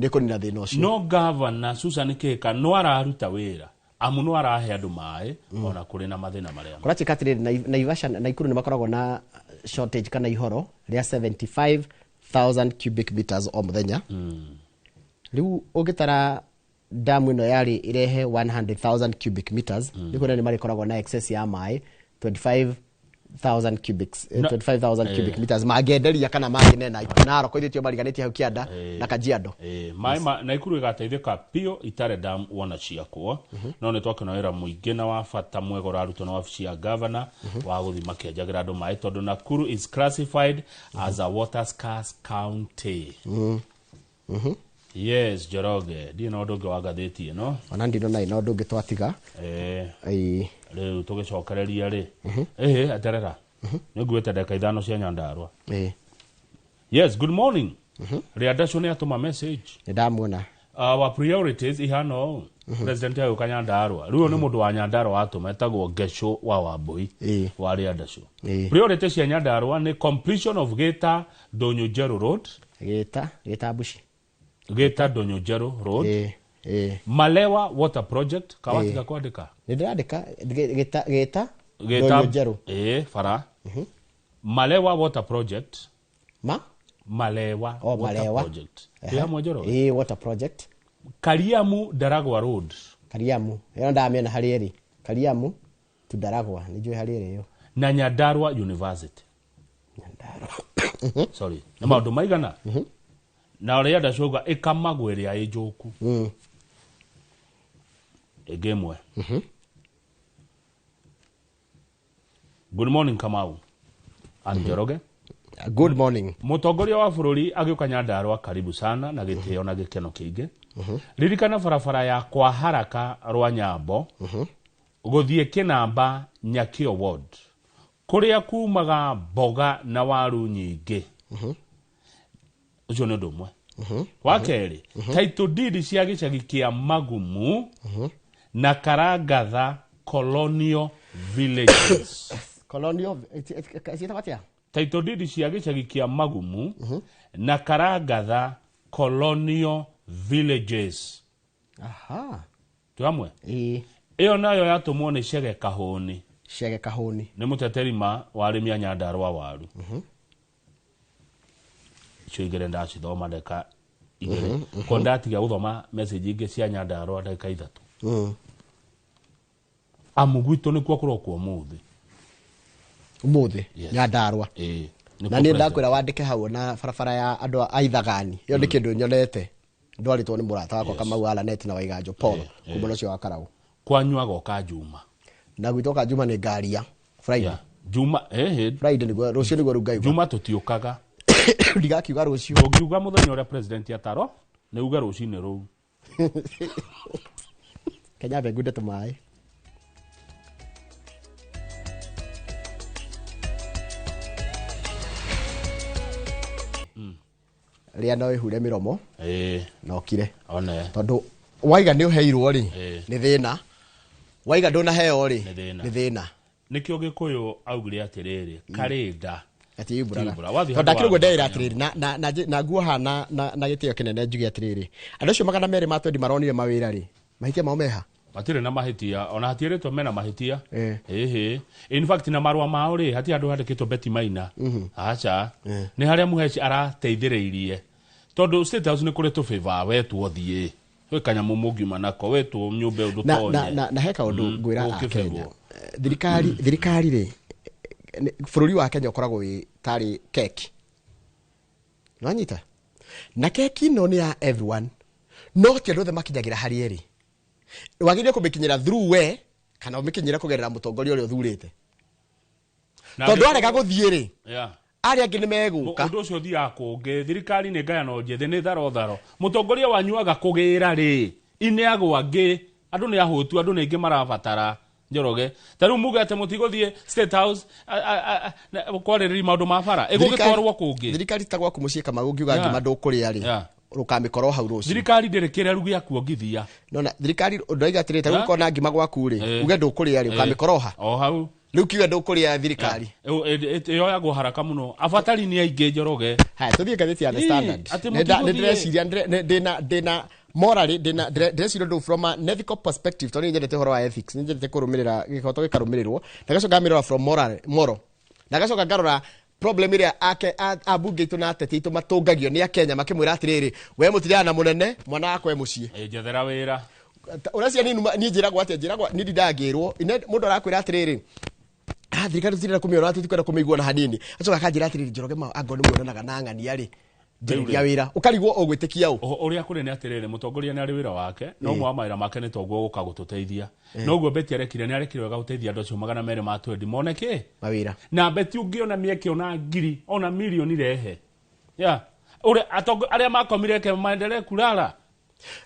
kũnina thĩna ũcio. No governor Susan Kihika no araruta wĩra amu no arahe andũ maĩ ona kũrĩ na mathĩna marĩa. Kũratuĩka atĩrĩrĩ, Naivasha na Nakuru nĩ makoragwo na shortage kana ihoro rĩa 75,000 cubic meters o mũthenya. Rĩu ũngĩtara damu ĩno yarĩ ĩrehe 100,000 cubic meters, nĩ kuona nĩ marĩkoragwo na excess ya maĩ 25,000 cubics, 25,000 cubic meters mangĩenderia kana mangĩnena Narok ithĩtio mariganĩtie hau kĩanda na Kajiado. Maĩ ma Nakuru ĩgateithĩka biũ Itare dam wona ciakwo. No nĩ twakĩona wĩra mũingĩ na wa bata mwega ũrarutwo na wabici ya governor wa gũthiĩ makĩenjagĩra andũ maĩ tondũ Nakuru is classified as a water scarce county. Yes, Njoroge, ndirĩ na ũndũ ũngĩ wa ngathĩti ĩno. Ona ndirĩ na ũndũ ũngĩ twatiga. Rĩu tũgĩcokereria rĩ. Eterera. Nĩ nguĩte ndagĩka 5 cia Nyandarua. Yes, good morning. Rĩandacu nĩ atũma message. Nĩ ndamuona. Our priorities ihana ũũ. President agĩũka Nyandarua. Rĩu nĩ mũndũ wa Nyandarua atũma etagwo Ngecu wa Wambui wa Rĩandacu. Priorities cia Nyandarua nĩ completion of Gĩta Ndũnyũ Njerũ Road. Gĩta Mbuci. Gĩta Ndũnyũ Njerũ Road. Malewa Water Project. Kawatiga kwandĩka. Nĩ ndĩrandĩka Gĩta Ndũnyũ Njerũ. Bara. Malewa Water Project. Ma? Malewa Water Project. Ĩ hamwe Njoroge? Water Project. Kariamu Daragwa Road. Kariamu. Ĩyo ndamĩona harĩa ĩrĩ. Kariamu tu Daragwa, nĩ njũĩ harĩa ĩrĩ ĩyo. Na Nyandarua University. Nyandarua. Sorry. Nĩ maũndũ maigana? Na ũrĩa ndacoga ĩkamagwo ĩrĩa ĩ njũku. Ĩngĩ ĩmwe. Good morning Kamau. And Njoroge. Good morning. Mũtongoria wa bũrũri agĩũka Nyandarua karibu sana na gĩtĩo na gĩkeno kĩingĩ. Ririkana barabara ya kwa haraka rwa Nyambo gũthiĩ Kĩnamba Nyakio Ward kũrĩa kumaga mboga na waru nyingĩ. Ũcio nĩ ũndũ ũmwe. Wa kerĩ, title deed cia gĩcagi kĩa Magumu na Karangatha Colonial Villages. Colonial ciĩtagwo atĩa? Title deed cia gĩcagi kĩa Magumu na Karangatha Colonial Villages. Aha. Twĩ hamwe? Ĩyo nayo yatũmwo nĩ Chege Kahũni. Chege Kahũni. Nĩ mũteteri ma wa arĩmi a Nyandarua waru. Icio igĩrĩ ndacithoma ndagĩka igĩrĩ. Ko ndatiga gũthoma message ingĩ cia Nyandarua ndagĩka 3. Amu gwitũ nĩkuo kũrokwo ũmũthĩ. Ũmũthĩ? Nyandarua. Na niĩ ndakwĩra wandĩke hau na barabara ya andũ a Ithagani. Ĩyo nĩ kĩndũ nyonete. Ndwarĩtwo nĩ mũrata wakwa Kamau Alanet na Waiganjo Paul kuma ũcio wa Karau. Kwanyu agoka Juma. Na gwitũ oka Juma nĩ ngaria. Friday. Juma, Friday nĩguo rũciũ nĩguo rĩu ngaiuga. Juma tũtiũkaga. Ndigakiuga rũciũ. Ũngiuga mũthenya ũrĩa president ataro, nĩ uge rũcinĩ rũu. Kenya mbe ngunde tũmaĩ. Rĩa no ĩhure mĩromo. Na ũkire. Tondũ waiga nĩ ũheirwo rĩ, nĩ thĩna. Waiga ndũnaheo rĩ, nĩ thĩna. Nĩkĩo Gĩkũyũ augire atĩrĩrĩ, karĩnda atiumbũraga. Tondũ ndakĩrĩ ũguo ndeĩra atĩrĩrĩ, na nguoha na gĩtĩo kĩnene njuge atĩrĩrĩ, andũ acio 220 maronire mawĩra rĩ, mahĩtia mao meha? Matirĩ na mahĩtia, ona hatiĩrĩtwo mena mahĩtia. In fact na marũa mao rĩ, hatirĩ handũ handĩkĩtwo Betty Maina. Aca. Nĩ harĩa Mũheci arateithĩrĩirie. Tondũ State House nĩ kũrĩ tũbĩba wetwo thiĩ. Gwĩ kanyamũ mũngiuma nako wetwo nyũmba ĩyo ndũtonye. Na he kaũndũ ngwĩra Akenya. Thirikari rĩ, bũrũri wa Kenya ũkoragwo wĩ tarĩ keki. Nĩwanyita? Na keki ĩno nĩ ya everyone. No ti andũ othe makinyagĩra harĩa ĩrĩ. Wagĩrĩire kũmĩkinyĩra through we kana ũmĩkinyĩre kũgerera mũtongoria ũrĩa ũthurĩte. Tondũ arega gũthiĩ rĩ, arĩa angĩ nĩ megũka. Ũndũ ũcio ũthiaga kũngĩ, thirikari nĩ ngayano njĩthĩ, nĩ tharo tharo. Mũtongoria wanyu aga kũgĩra rĩ, ineagwo angĩ, andũ nĩ ahũtu, andũ nĩ aingĩ marabatara. Njoroge ta rĩu muge atĩ mũtigũthiĩ State House kwarĩrĩria maũndũ ma bara ĩgũgĩtwarwo kũngĩ. Thirikari ta gwaku mũciĩ Kamau ũngiuga ngima ndũkũrĩa rĩ, rũkamĩkorwo hau rũciũ. Thirikari ndĩrĩ kĩreru gĩa kuongithia. Nona thirikari ndwaiga atĩrĩ ta rĩu ũkona ngima gwaku rĩ, uge ndũkũrĩa rĩ, ũkamĩkorwo ha? O hau. Rĩu kiuge ndũkũrĩa thirikari. Ĩyoyagwo haraka mũno. Abatari nĩ aingĩ Njoroge. Haya, tũthiĩ ngathĩti ya The Standard. Nĩ ndĩreciria ndĩna morally ndĩreciria ũndũ from an ethical perspective, tondũ niĩ nyendete ũhoro wa ethics, nĩ nyendete kũrũmĩrĩra gĩhoto gĩkarũmĩrĩrwo, na ngacoka ngamĩrora from moral, moral. Na ngacoka ngarora problem ĩrĩa ambunge aitũ na ateti aitũ matũngagio nĩ Akenya makĩmwĩra atĩrĩrĩ, we mũtirĩaga na mũnene, mwana wakwa e mũciĩ. Njethera wĩra. Ũreciria niĩ njĩragwo atĩa? Njĩragwo niĩ ndindaga ngĩrwo, mũndũ arakwĩra atĩrĩrĩ, thirikari tũtirenda kũmĩona, tũtikwenda kũmĩigua na hanini. Acoka akanjĩra atĩrĩrĩ, Njoroge angorwo nĩ muonanaga na ng'ania rĩ, njĩrĩria wĩra. Ũkarigwo ũgwĩtĩkia ũ? Ũrĩa kũrĩ nĩ atĩrĩrĩ, mũtongoria nĩ arĩ wĩra wake, no ũmwe wa mawĩra make nĩ toguo gũka gũtũteithia. Noguo Betty arekire, nĩ arekire wega gũteithia andũ acio 220 mone kĩ? Mawĩra. Na Betty ũngĩona mĩeke ona ngiri, ona mirioni rehe. Yeah. Ũrĩa arĩa makomire ke maendelee kulala.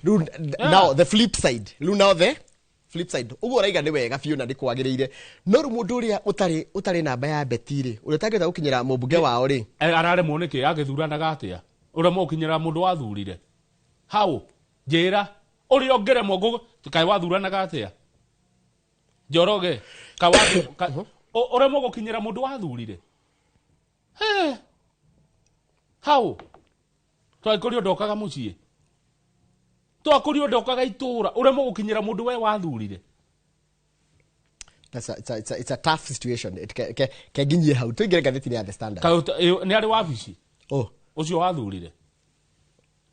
Rĩu now the flip side. Rĩu now the flip side. Ũguo ũraiga nĩ wega biũ na nĩ kwagĩrĩire. No rĩu mũndũ ũrĩa ũtarĩ namba ya Betty rĩ, ũrĩa ũtangĩhota gũkinyĩra mũmbunge wao rĩ, Araremwo nĩkĩ? Agĩthuranaga atĩa? Ũremwo gũkinyĩra mũndũ wathurire. How? Njĩra. Ũrĩa ũngĩremwo kaĩ wathuranaga atĩa? Njoroge. Ũremwo gũkinyĩra mũndũ wathurire. How? Twakũrio ndokaga mũciĩ. Twakũrio ndokaga itũra. Ũremwo gũkinyĩra mũndũ we wathurire. It's a tough situation. Kenginyie hau. Tũingĩre ngathĩti-inĩ ya The Standard. Nĩ arĩ wabici? Oh. Ũcio wathurire.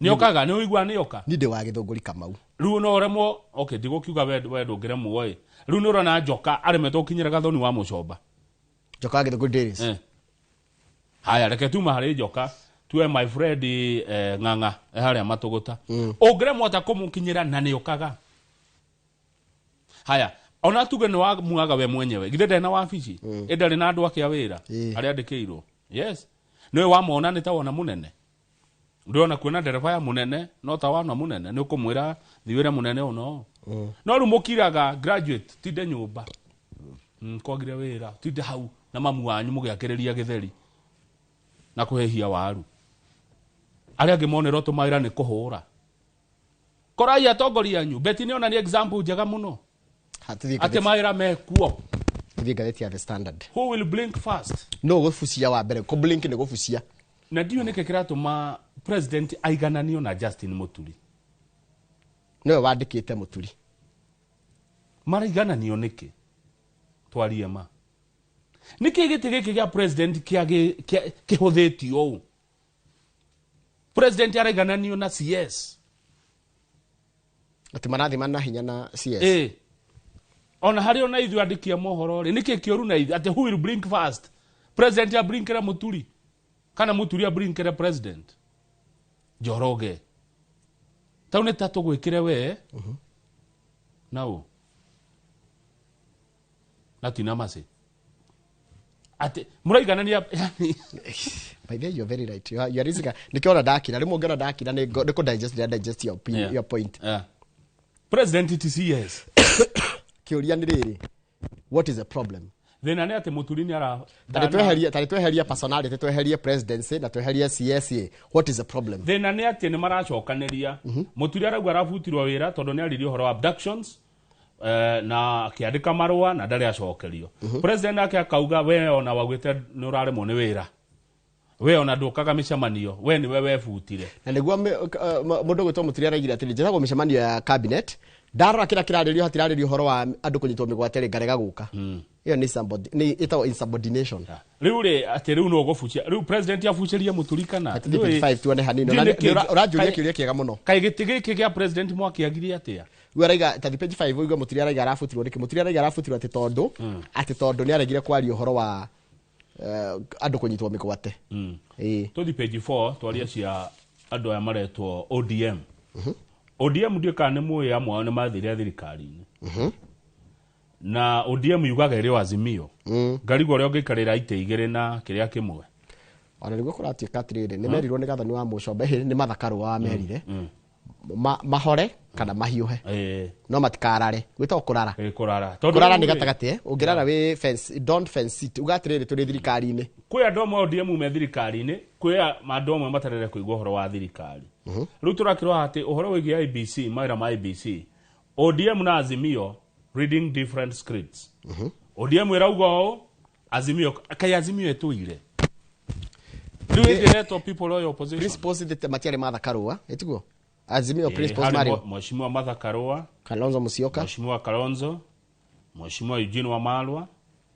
Nĩ okaga, nĩ ũiguaga nĩ oka? Niĩ ndĩ wa Gĩthũngũri Kamau. Rĩu no ũremwo, okay, ndigũkiuga we ndũngĩremwo ĩ. Rĩu nĩ ũrona Njoka aremetwo gũkinyĩra Gathoni wa Mũcomba. Njoka wa Gĩthũngũri Dairies. Haya, reke tuma harĩ Njoka. Tuwe my friend Ng'ang'a, harĩa Matũgũta. Ũngĩremwo ta kũmũkinyĩra na nĩ okaga. Haya, ona tuge nĩ wamuaga we mwenyewe. Githĩ ndarĩ na wabici? Ĩ ndarĩ na andũ ake a wĩra arĩa andĩkĩirwo. Yes. Nĩwe wamona nĩ ta wona mũnene. Ndĩrona kuona ndereba ya mũnene no ta wana mũnene nĩ ũkũmwĩra thiĩ wĩre mũnene ũũ no. No rĩu mũkiraga graduate tinde nyũmba. Kwagire wĩra tinde hau na mamu wanyu mũgĩakĩrĩria gĩtheri na kũhĩhia waru. Arĩa angĩ monerwo tũmawĩra nĩ kũhũra. Korai atongoria anyu. Betty nĩ onania example njega mũno. Atĩ mawĩra mekuo. Tũthiĩ ngathĩti ya The Standard. Who will blink first? No gũbucia wa mbere. Kũ blink nĩ gũbucia. Na ndiũĩ nĩkĩ kĩratũma president aigananio na Justin Muturi. Nĩwe wandĩkĩte Muturi. Maraigananio nĩkĩ? Twarie ma. Nĩkĩ gĩtĩ gĩkĩ gĩa president kĩhũthĩtio ũũ? President araigananio na CS. Atĩ marathima na hinya na CS. Ona harĩ ona ithuĩ andĩki a mohoro rĩ, nĩkĩ kĩũru na ithuĩ? Atĩ who will blink first? President ablinkere Muturi? Kana Muturi ablinkere president? Njoroge. Tau nĩ ta tũgwĩkĩre we. Na ũ? Na tina maci. Atĩ mũraiganania, yani. By the way, you're very right. You are raising a, nĩkĩo ona ndakira. Rĩmwe ũngĩona ndakira nĩ kũ digest, nĩ digest your opinion, your point. President ti CS. Kĩũria nĩ rĩrĩ, what is the problem? Thĩna nĩ atĩ Muturi nĩ ara- Tarĩ tweherie personality, tweherie presidency na tweherie CSA. What is the problem? Thĩna nĩ atĩ nĩ maracokanĩria. Muturi arauga arabutirwo wĩra tondũ nĩ aririe ũhoro wa abductions, na akĩandĩka marũa na ndarĩ acokerio. President nake akauga we ona waugĩte nĩ ũraremwo nĩ wĩra. We ona ndũkaga mĩcemanio, we nĩwe webutire. Na nĩguo mũndũ ũgwĩtwo Muturi araigire atĩrĩ, njĩtagwo mĩcemanio ya cabinet, ndarora kĩrĩa kĩrarĩrio hatirarĩrio ũhoro wa andũ kũnyitwo mĩgwate rĩ, ngarega gũka. Ĩyo nĩ ĩtagwo insubordination. Rĩu rĩ, atĩ rĩu no ũgũbucia. Rĩu president abucĩrie Muturi kana? Atĩ thiĩ 25 tuone hanini. Ndiũĩ Na nĩkĩ ũranjũria kĩũria kĩega mũno. Kaĩ gĩtĩ gĩkĩ gĩa president mwakĩagirie atĩa? Rĩu araiga, ta page 5 ũigue Muturi araiga arabutirwo nĩkĩ? Muturi araiga arabutirwo atĩ tondũ nĩ aregire kwaria ũhoro wa andũ kũnyitwo mĩgwate. Tũthiĩ page 4 twarie cia andũ aya maretwo ODM. ODM ndiũĩ kana nĩ mũĩ amwe ao nĩ mathire thirikari-inĩ. Na ODM yugaga ĩrĩ o Azimio. Ngarigwo ũrĩa ũngĩikarĩra itĩ igĩrĩ na kĩrĩa kĩmwe. Ona nĩguo kũratuĩka atĩrĩrĩ, nĩ merirwo nĩ Gathoni wa Mũcomba, ĩhĩ, nĩ Martha Karua wamerire. Mahore. Kana mahiũhe. No matikarare. Gwĩtagwo kũrara. Kũrara. Kũrara nĩ gatagatĩ, ũngĩrara wĩ fence, don't fence it. Uga atĩrĩrĩ, tũrĩ thirikari-inĩ. Kwĩ andũ amwe a ODM me thirikari-inĩ, kwĩ andũ amwe matarenda kũigua ũhoro wa thirikari. Rĩu tũrakĩrwo atĩ ũhoro wĩgiĩ IEBC, mawĩra ma IEBC, ODM na Azimio reading different scripts. ODM ĩrauga ũũ, Azimio, kaĩ Azimio ĩtũire. Rĩu ĩngĩretwo people loyal opposition. Principles thĩ matiarĩ Martha Karua, ĩtiguo? Azimio principles Harĩ marĩ Mheshimiwa Martha Karua, Kalonzo Musyoka, Mheshimiwa Kalonzo, Mheshimiwa Eugene Wamalwa,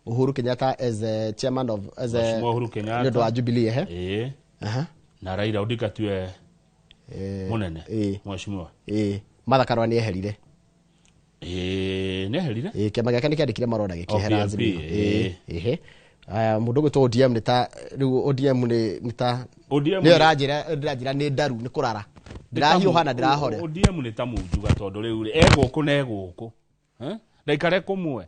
Uhuru Kenyatta as a chairman of as a Mheshimiwa Uhuru Kenyatta. Nĩ ũndũ wa Jubilee, ehe. Aha. Na Raila Odinga tiwe mũnene. Mheshimiwa. Martha Karua nĩ eherire. Nĩ eherire? Kĩama gĩake nĩ kĩandĩkire marũa na gĩkĩehera PLP, Azimio. Ehe. Aya, mũndũ ũgwĩtwo ODM nĩ ta rĩu ODM nĩ ta ODM nĩyo ĩranjĩra nĩ ndaru, nĩ kũrara. Ndĩrahiũha na ndĩrahore. ODM nĩ ta munjuga tondũ rĩu rĩ, e gũkũ na e gũkũ. Ndaikare kũmwe.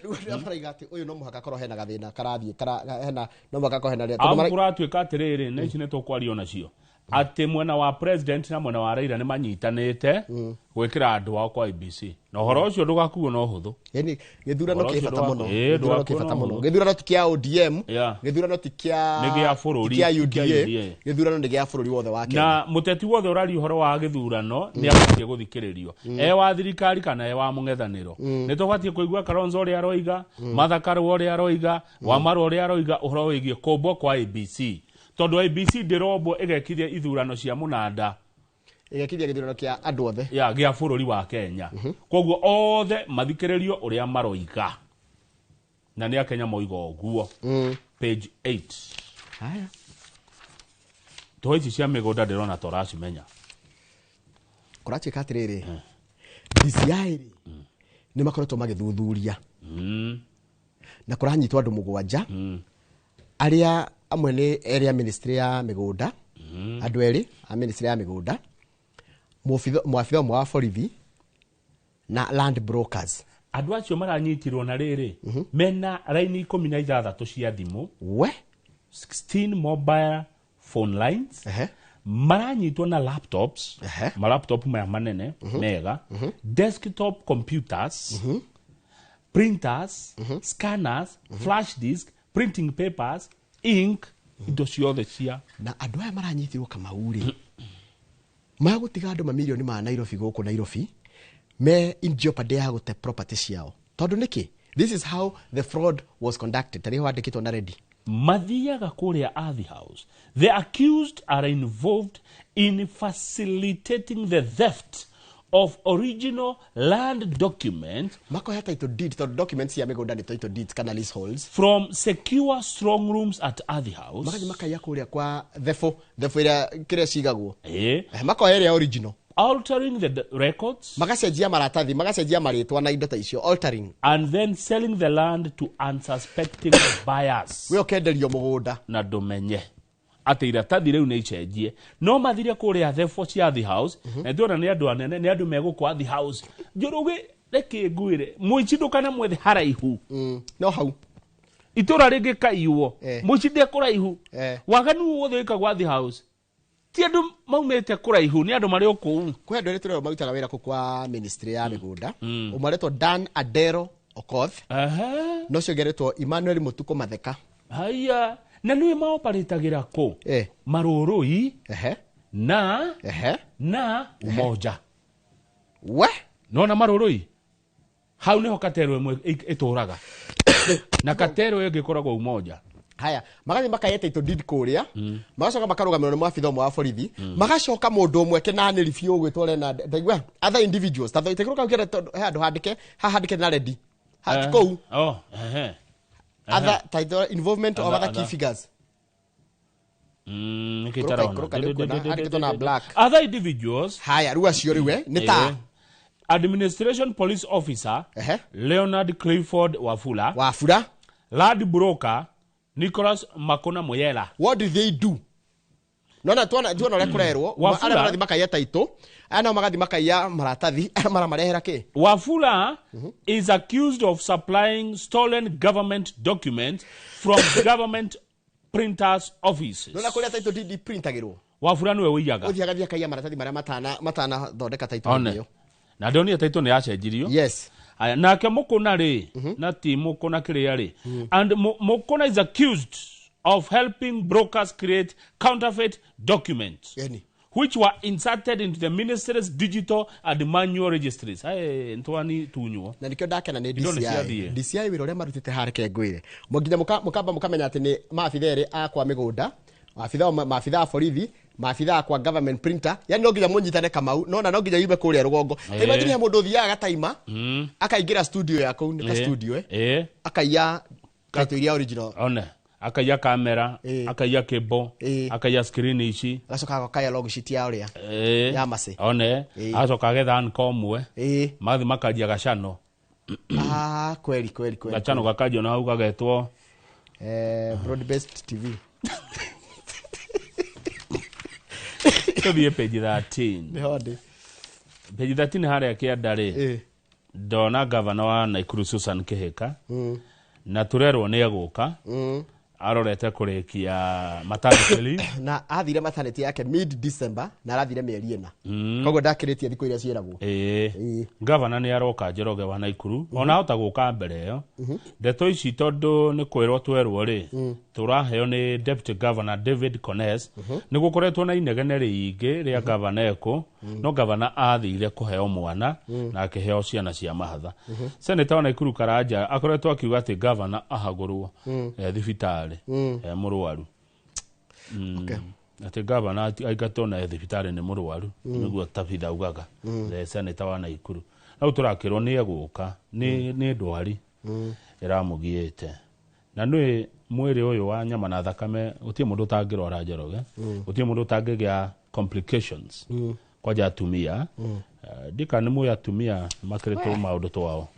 Rĩu andũ maraiga atĩ ũyũ no mũhaka akorwo hena gathĩna karathiĩ, hena, no mũhaka akorwo hena rĩa, tondũ Au kũratuĩka atĩrĩrĩ, na ici nĩ tũkwaria onacio. Atĩ mwena wa president na mwena wa Raila nĩ manyitanĩte gwĩkĩra andũ ao kwa IEBC. Na ũhoro ũcio ndũgakuo na ũhũthũ. Yaani, gĩthurano Ũhoro kĩ ũcio bata mũno. ndũgakuo Gĩthurano kĩ bata na mũno. ũhũthũ. Gĩthurano ti kĩa ODM, gĩthurano ti kĩa Nĩ gĩa bũrũri, ti kĩa ti kĩa UDA, UDA. gĩthurano nĩ gĩa bũrũri wothe wa Kenya. Na mũteti wothe ũraria ũhoro wa gĩthurano nĩ abatiĩ gũthikĩrĩrio. E wa thirikari kana e wa mũng'ethanĩro. Nĩ tũbatiĩ kũigua Kalonzo ũrĩa aroiga, Martha Karua ũrĩa aroiga, Wamalwa ũrĩa aroiga ũhoro wĩgiĩ kũmbwo kwa IEBC. Tondũ IEBC ndĩrombwo ĩgekithia ithurano cia mũnanda. Ĩgekithia gĩthurano kĩa andũ othe. Ya, gĩa bũrũri wa Kenya. Koguo othe mathikĩrĩrio ũrĩa maroiga. Na nĩ Akenya moiga ũguo. Page 8. Haya. Tũhũ ici cia mĩgũnda ndĩrona ta ũracimenya. Kũratuĩka atĩrĩrĩ, DCI rĩ, nĩ makoretwo magĩthuthuria. Na kũranyitwo andũ mũgwanja. Arĩa amwe nĩ erĩ a ministry ya mĩgũnda. Andũ erĩ a ministry ya mĩgũnda. Mwabitha ũmwe wa borithi na land brokers. Andũ acio maranyitirwo na rĩrĩ, mena raini ikũmi na ithathatũ cia thimũ. We? 16 mobile phone lines. Maranyitwo na laptops. Ma laptop maya manene, mega. Desktop computers. Printers, scanners, flash disk, printing papers, ink, indo ciothe cia. Na andũ aya maranyitirwo Kamau rĩ, magũtiga andũ mamirioni ma Nairobi gũkũ Nairobi, me in jeopardy ya gũte property ciao. Tondũ nĩkĩ? This is how the fraud was conducted. Tarĩ ho handĩkĩtwo na ready. Mathiaga kũrĩa Ardhi House. The accused are involved in facilitating the theft of original land documents. Makoya title deed, tondũ documents cia mĩgũnda nĩ title deeds kana leaseholds. From secure strong rooms at Ardhi House. Magathiĩ makaiya kũrĩa kwa thebũ, thebũ ĩrĩa kĩrĩa cigagwo. Makoya ĩrĩa original. Altering the records. Magacenjia maratathi, magacenjia marĩtwa na indo ta icio, altering. And then selling the land to unsuspecting buyers. We ũkenderio mũgũnda. Na ndũmenye atĩ iratathi rĩu nĩ icenjie. No mathire kũrĩa thebũ cia Ardhi House, na ndĩrona nĩ andũ anene, nĩ andũ megũkũ Ardhi House. Njoroge, reke ngwĩre, mũici ndũkanamwethe haraihu. No hau. Itũra rĩngĩ kaiywo. Mũici ndekũraihu. Waganu wothe wĩkagwo Ardhi House. Ti andũ maumĩte kũraihu, nĩ andũ marĩ o kũu. Kwĩ andũ erĩ tũrerwo marutaga wĩra kũu kwa ministry ya mĩgũnda. Ũmwe aretwo Dan Adero Okoth. Na ũcio ũngĩ aretwo Emmanuel Mũtukũ Matheka. Haya. Na nĩwe maoparatagĩra kũ? Marũrũi. Na. Na Umoja. We? Nona marũrũi? Hau nĩho katero ĩmwe ĩtũraga. Na katero ĩngĩ ĩkoragwo Umoja. Haya, magathiĩ makaiya title deed kũrĩa, magacoka makarũgamĩrĩrwo nĩ mwabitha ũmwe wa borithi, magacoka mũndũ ũmwe kĩnanĩri biũ ũgwĩtwo Leonard, ndaigua, other individuals, ta tondũ kau kĩrĩa tondũ he handũ handĩke, haha handĩke na ready. Ha, kũu. Oh, ehe. Other title, involvement of Other, other key other. figures. Nĩkĩ Kũrũka, tarona? kũrũka, nĩ ũkuona, handĩkĩtwo na black. Other individuals. Haya, rĩu acio rĩu, nĩ ta. Administration police officer, Leonard Clifford Wafula. Wafula. Land broker, Nicholas Makona Moyela. What did they do? Nona tuona ũrĩa kũrerwo, Wafula. arĩa marathiĩ makaiya title, aya nao magathiĩ makaiya maratathi, aya maramarehera kĩ? Wafula is accused of supplying stolen government documents from government printers' offices. Nona kũrĩa title deed printagĩrwo. Wafula nĩwe ũiyaga. Ũthiĩ agathiĩ akaiya maratathi marĩa matanathondeka title. One. Ĩyo. Na ndonire title nĩ yacenjirio. Yes. Aya, nake Mukuna rĩ, na ti Mukuna kĩrĩa rĩ, and Mukuna is accused of helping brokers create counterfeit documents Eni. which were inserted into the ministry's digital and manual registries. Hey, ntwani tunywo. Na nikio ndakena nĩ Indo nĩ DCI. ciathiĩ. DCI wĩra ũrĩa marutĩte hareke ngwĩre nginya mũkamba mũkamenya atĩ nĩ maabitha erĩ a kwa mĩgũnda, maabitha a borithi, maabitha a kwa government printer, yani no nginya mũnyitane Kamau, nona no nginya yume kũrĩa rũgongo. Ta imagine he mũndũ ũthiaga gataima akaingĩra studio ya kũu, nĩ ta studio akaiya title iria original. One akaiya kamera, akaiya cable, akaiya screen ici. Agacoka akaya log sheet ya ũrĩa ya macĩ. One acoka agetha ankomwe mathi makanjia gacano. Ah, kweli kweli kweli. Gacano gakanjio na hau gagetwo Broad based TV. Tũthiĩ page 13. Nĩho ndĩ. Page 13 harĩa kĩanda rĩ, ndona gavana wa Nakuru Susan Kihika, na tũrerwo nĩ egũka, arorete kũrĩkia maternity leave. Na athire maternity yake mid December na arathire mĩeri 4, koguo ndakĩrĩtie thikũ iria ciĩragwo. Gavana nĩ aroka Njoroge wa Nakuru, ona ahota gũka mbere ĩyo. Ndeto ici tondũ nĩ kwĩrwo twerwo rĩ, tũraheo nĩ Deputy Governor David Kones, nĩ gũkoretwo na inegene rĩingĩ rĩa gavana ekũ, no gavana athire kũheo mwana na akĩheo ciana cia mahatha. Senator wa Nakuru Karanja akoretwo akiuga atĩ gavana ahagũrwo thibitarĩ mũrwaru. Atĩ gavana aingatwo na thibitarĩ nĩ mũrwaru, nĩguo Tabitha augaga, the senator wa Nakuru. Rĩu tũrakĩrwo nĩ egũka, nĩ ndwari ĩramũgiĩte. Na nĩ mwĩrĩ ũyũ wa nyama na thakame, gũtirĩ mũndũ ũtangĩrwara Njoroge, gũtirĩ mũndũ ũtangĩgĩa complications, kwanja atumia. Ndika nĩ mũĩ atumia makĩrĩtwo maũndũ twao.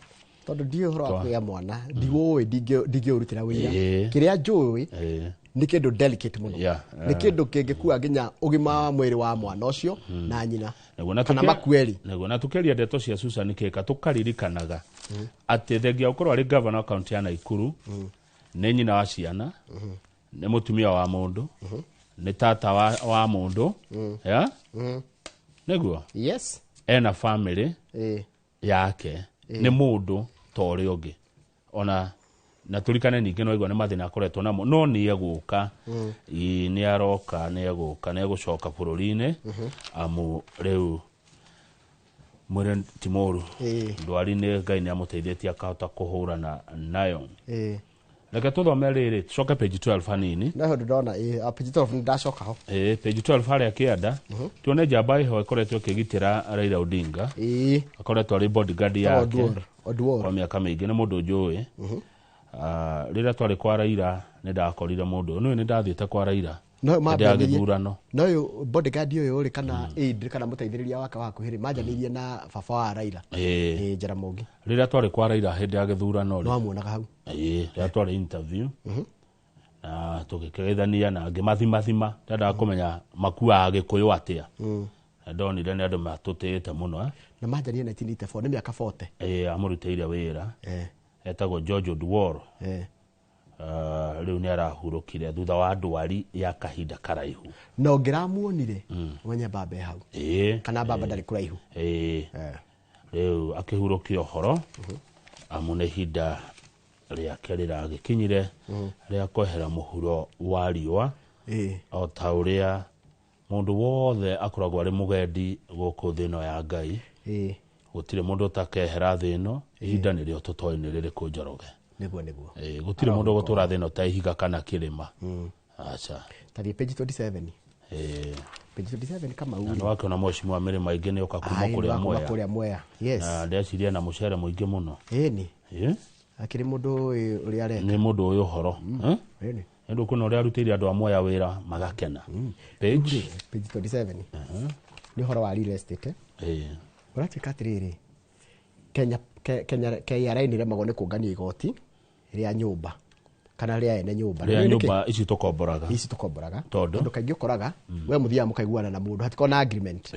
Tondũ ndiũĩ ũhoro wa kũgĩa mwana, ndiũĩ, ndingĩũrutĩra wĩra. Kĩrĩa njũĩ nĩ kĩndũ delicate mũno, nĩ kĩndũ kĩngĩkua nginya ũgima wa mwĩrĩ wa mwana ũcio na nyina, Nĩguo na kana makueri. Nĩguo na tũkĩaria ndeto cia Susan Kihika, tũkaririkanaga atĩ thengia gũkorwo arĩ gavana wa kaunti ya Nakuru, nĩ nyina wa ciana, nĩ mũtumia wa mũndũ, nĩ tata wa mũndũ, ya? Nĩguo? Yes. Ena family yake, nĩ mũndũ ta ũrĩa ũngĩ. Ona na tũrikane ningĩ no igua nĩ mathĩna akoretwo namo, no nĩ egũka. Ĩ, nĩ aroka, nĩ egũka, nĩ egũcoka bũrũri-inĩ, amu rĩu mwĩrĩ ti mũru. Ndwari nĩ Ngai nĩ amũteithĩtie akahota kũhũrana nayo. Reke tũthome rĩrĩ, tũcoke page 12 hanini. No ũndũ ndona, page 12 nĩ ndacoka ho. Page 12 harĩa kĩanda, tuone njamba ĩho ĩkoretwo ĩkĩgitĩra Raila Odinga. Akoretwo arĩ bodyguard yake Oduor. Oduor. kwa mĩaka mĩingĩ, nĩ mũndũ njũĩ. Rĩrĩa twarĩ kwa Raila nĩ ndakorire mũndũ ũyũ. Nĩũĩ nĩ ndathiĩte kwa Raila No, hĩndĩ ya mambĩrĩrie. gĩthurano. No ũyũ bodyguard ũyũ rĩ, kana aide, kana mũteithĩrĩria wake wa hakuhĩ rĩ, manjanĩirie na baba wa Raila. Jaramogi. Rĩrĩa twarĩ kwa Raila hĩndĩ ya gĩthurano rĩ. No amuonaga hau. Rĩrĩa twarĩ interview. Na tũgĩkĩgeithania na ngĩmathimathima, ndendaga kũmenya makuaga Gĩkũyũ atĩa. Na ndonire nĩ andũ matũtĩĩte mũno. Na manjanirie 1984, nĩ mĩaka 40. Amũrutĩire wĩra. Etagwo George Oduor. Rĩu nĩ arahurũkire thutha wa ndwari ya kahinda karaihu. Na ũngĩramuonire, ũmenye baba e hau. Kana baba ndarĩ kũraihu. Rĩu akĩhurũkia ũhoro, amu nĩ ihinda rĩake rĩragĩkinyire rĩa kwehera mũhuro wa riũa, o ta ũrĩa mũndũ wothe akoragwo arĩ mũgendi gũkũ thĩ ĩno ya Ngai. Gũtirĩ mũndũ ũtakehera thĩ ĩno, ihinda nĩrĩo tũtoĩ nĩ rĩrĩkũ Njoroge. Nĩguo, nĩguo. Gũtirĩ mũndũ ũgũtũra thĩ ĩno ta ihiga kana kĩrĩma. Aca. Ta thiĩ page 27. Page 27 kama Na uri. nĩ wakĩona mheshimiwa Mĩrĩ Maingĩ nĩ oka kuma Ai, kũrĩa nĩ wa kuma Mwea. kũrĩa Mwea. Yes. Na ndeciria na mũcere mũingĩ mũno. Ĩni. Akĩrĩ mũndũ ũyũ ũrĩa areka. Nĩ mũndũ ũyũ ũhoro. Ĩni. Nĩ ũndũ kwĩna ũrĩa arutĩire andũ a Mwea wĩra magakena. Page? Page 27. Nĩ ũhoro wa real estate. Ũratuĩka atĩrĩrĩ, Kenya, KRA nĩ ĩremagwo nĩ kũngania igoti rĩa nyũmba kana rĩa ene nyũmba. Rĩa Nĩ nĩkĩ? nyũmba ici tũkomboraga. Ici tũkomboraga. Tondũ? Tondũ kaingĩ ũkoraga, we mũthiaga mũkaiguana na mũndũ, hatikoragwo na agreement.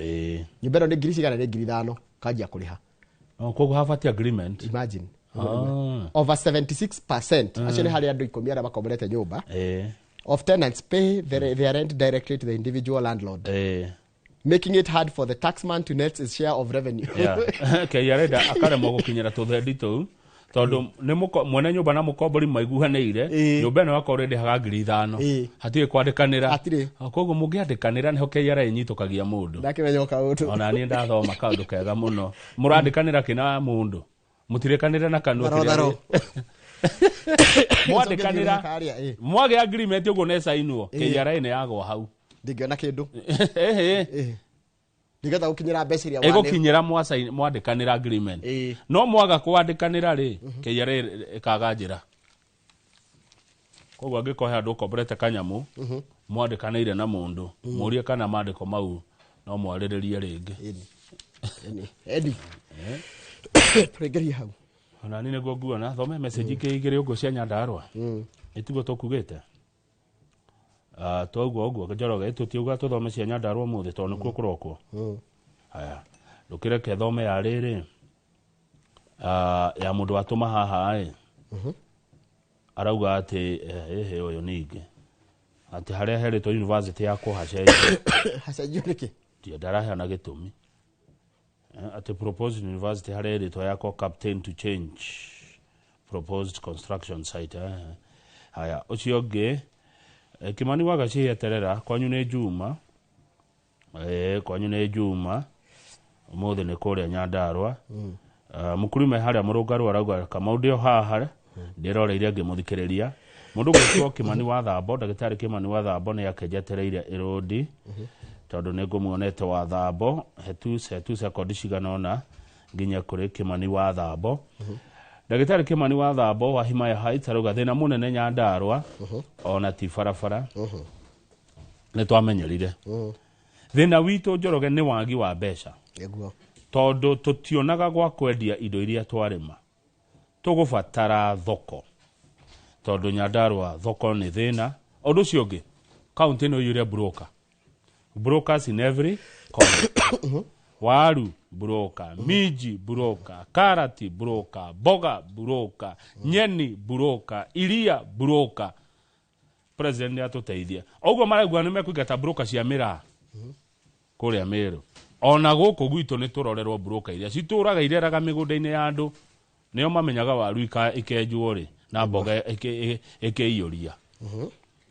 Nyũmba ĩno nĩ ngiri cigana, nĩ ngiri ithano, kanjia kũrĩha. Oh, koguo habati agreement. Imagine. Over 76%. Acio nĩ harĩ andũ ikũmi arĩa makomborete nyũmba. Of tenants pay their rent directly to the individual landlord, making it hard for the taxman to net his share of revenue. KRA akaremwo gũkinyĩra tũthendi tũu tondũ nĩ mwene nyũmba na mũkombori maiguanĩire, nyũmba ĩno yakorwo ĩrĩhaga 5,000, hatirĩ kwandĩkanĩra. Hatirĩ. Koguo mũngĩandĩkanĩra nĩho KRA ĩnyitũkagia mũndũ. Ndakĩmenya kaũndũ. Ona niĩ ndathoma kaũndũ kega mũno. Mũrandĩkanĩra kĩ na mũndũ? Mũtirĩkanĩre na kanua Tharo, kĩrĩa tharo. Mwandĩkanĩra, Karĩa, mwagĩa agreement ũguo nĩcainwo, KRA nĩ yagwa hau. Ndingĩona kĩndũ. Ĩhĩ. Nĩgetha gũkinyĩra mbeca iria wane. Ĩgũkinyĩra mwandĩkanĩra agreement. No mwaga kwandĩkanĩra rĩ, KRA ĩkaga njĩra. Koguo angĩkorwo he handũ ũkomborete kanyamũ, mwandĩkanĩire na mũndũ, mũrie kana maandĩko mau no mwarĩrĩrie rĩngĩ. Ĩni. Ĩni. Tũrĩngĩrie hau. Ona niĩ nĩguo nguona, thome message ingĩ igĩrĩ ũguo cia Nyandarũa. Ĩtiguo tũkugĩte. Twaugua ũguo Njoroge, tũtiuga tũthome cia Nyandarũa ũmũthĩ tondũ nĩkuo kũrokwo. Haya, ndũkĩreke thome ya rĩrĩ. Ya mũndũ watũma haha ĩ. Arauga atĩ, ĩhĩ ũyũ ningĩ. Atĩ harĩa herĩtwo university yakwo hacenjio. Hacenjio nĩkĩ? Ndio ndaraheana gĩtũmi. Atĩ proposed university harĩa ĩrĩtwo yakwo captain to change proposed construction site. Haya, ũcio ũngĩ, Kimani wa Gachie eterera, kwanyu nĩ Juma. Kwanyu nĩ Juma. Ũmũthĩ nĩ kũrĩa Nyandarũa. Mũkurime harĩa Mũrũngarũ arauga Kamau ndĩ o haha, ndĩroreire ngĩmũthikĩrĩria. Mũndũ ũgwĩtwo Kimani wa Thambo, ndagĩtarĩ Kimani wa Thambo nĩ akĩnjetereire ĩrũndi, tondũ nĩ ngũmuonete wa Thambo, hetu sekondi cigana ũna nginya kũrĩ Kimani wa Thambo. Ndagĩtarĩ Kimani wa Thambo wa Himaya Heights arauga thĩna mũnene Nyandarũa, ona ti barabara. Nĩ twamenyerire. Thĩna witũ Njoroge nĩ wagi wa mbeca. Nĩguo. Tondũ tũtionaga gwa kwendia indo iria twarĩma. Tũgũbatara thoko. Tondũ Nyandarũa thoko nĩ thĩna. Ũndũ ũcio ũngĩ, kaũntĩ ĩno ĩiyũire broker. Brokers in every corner. Waru broker, minji broker, karati broker, mboga broker, nyeni broker, iria broker. President nĩ atũteithia. Ũguo maraigua nĩ mekũingata broker cia mĩraa kũrĩa Meru. Ona gũkũ gwitũ nĩ tũrorerwo broker iria citũraga ireraga mĩgũnda-inĩ ya andũ. Nĩo mamenyaga waru ikenjwo rĩ na mboga ĩkĩiyũria.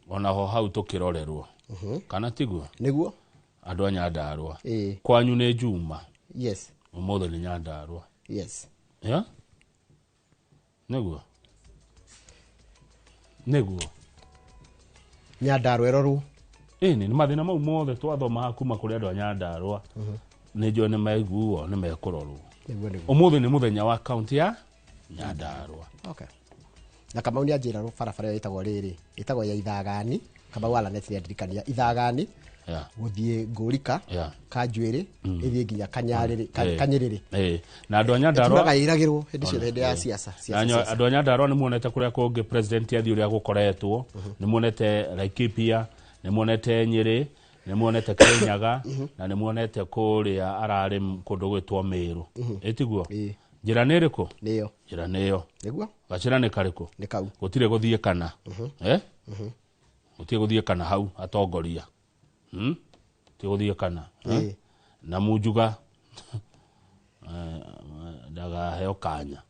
Ona ho hau tũkĩrorerwo. Kana tiguo? Nĩguo. Andũ a Nyandarũa. Kwanyu nĩ Juma. Yes. Ũmũthĩ nĩ Nyandarũa. Yes. Yeah? Nĩguo. Nĩguo. Nyandarũa ĩrorwo. Ĩni, nĩ mathĩna mau mothe twathomaga kuma kũrĩ andũ a Nyandarũa. Nĩ njũĩ nĩ maiguo, nĩ mekũrorwo. Nĩguo, nĩguo. Ũmũthĩ nĩ mũthenya wa kaunti ya Nyandarũa. Okay. Na Kamau nĩ anjĩra barabara ĩyo ĩtagwo rĩrĩ, ĩtagwo ya Ithagani. Kamau wa Lanet nĩ andirikania Ithagani. Gũthiĩ Ngũrika, Kanjuĩrĩ, ĩthiĩ nginya Kanyarĩrĩ, Kanyĩrĩrĩ. Na andũ a Nyandarũa Ĩtũraga ĩragĩrwo hĩndĩ ciothe, hĩndĩ ya siasa, siasa, siasa. Andũ a Nyandarũa nĩ muonete kũrĩa kũngĩ president athiĩ ũrĩa gũkoretwo, nĩ muonete Laikipia, nĩ muonete Nyĩrĩ, nĩ muonete Kirinyaga, na nĩ muonete kũrĩa ararĩ kũndũ gwĩtwo Meru. Ĩtiguo? Njĩra nĩ ĩrĩkũ? Nĩyo. Njĩra nĩyo. Nĩguo? Gacĩra nĩ karĩkũ? Nĩ kau. Gũtirĩ gũthiĩ kana. Gũtirĩ gũthiĩ kana hau atongoria. Gũtirĩ gũthiĩ kana. Na Munjuga, ndagaheo kanya.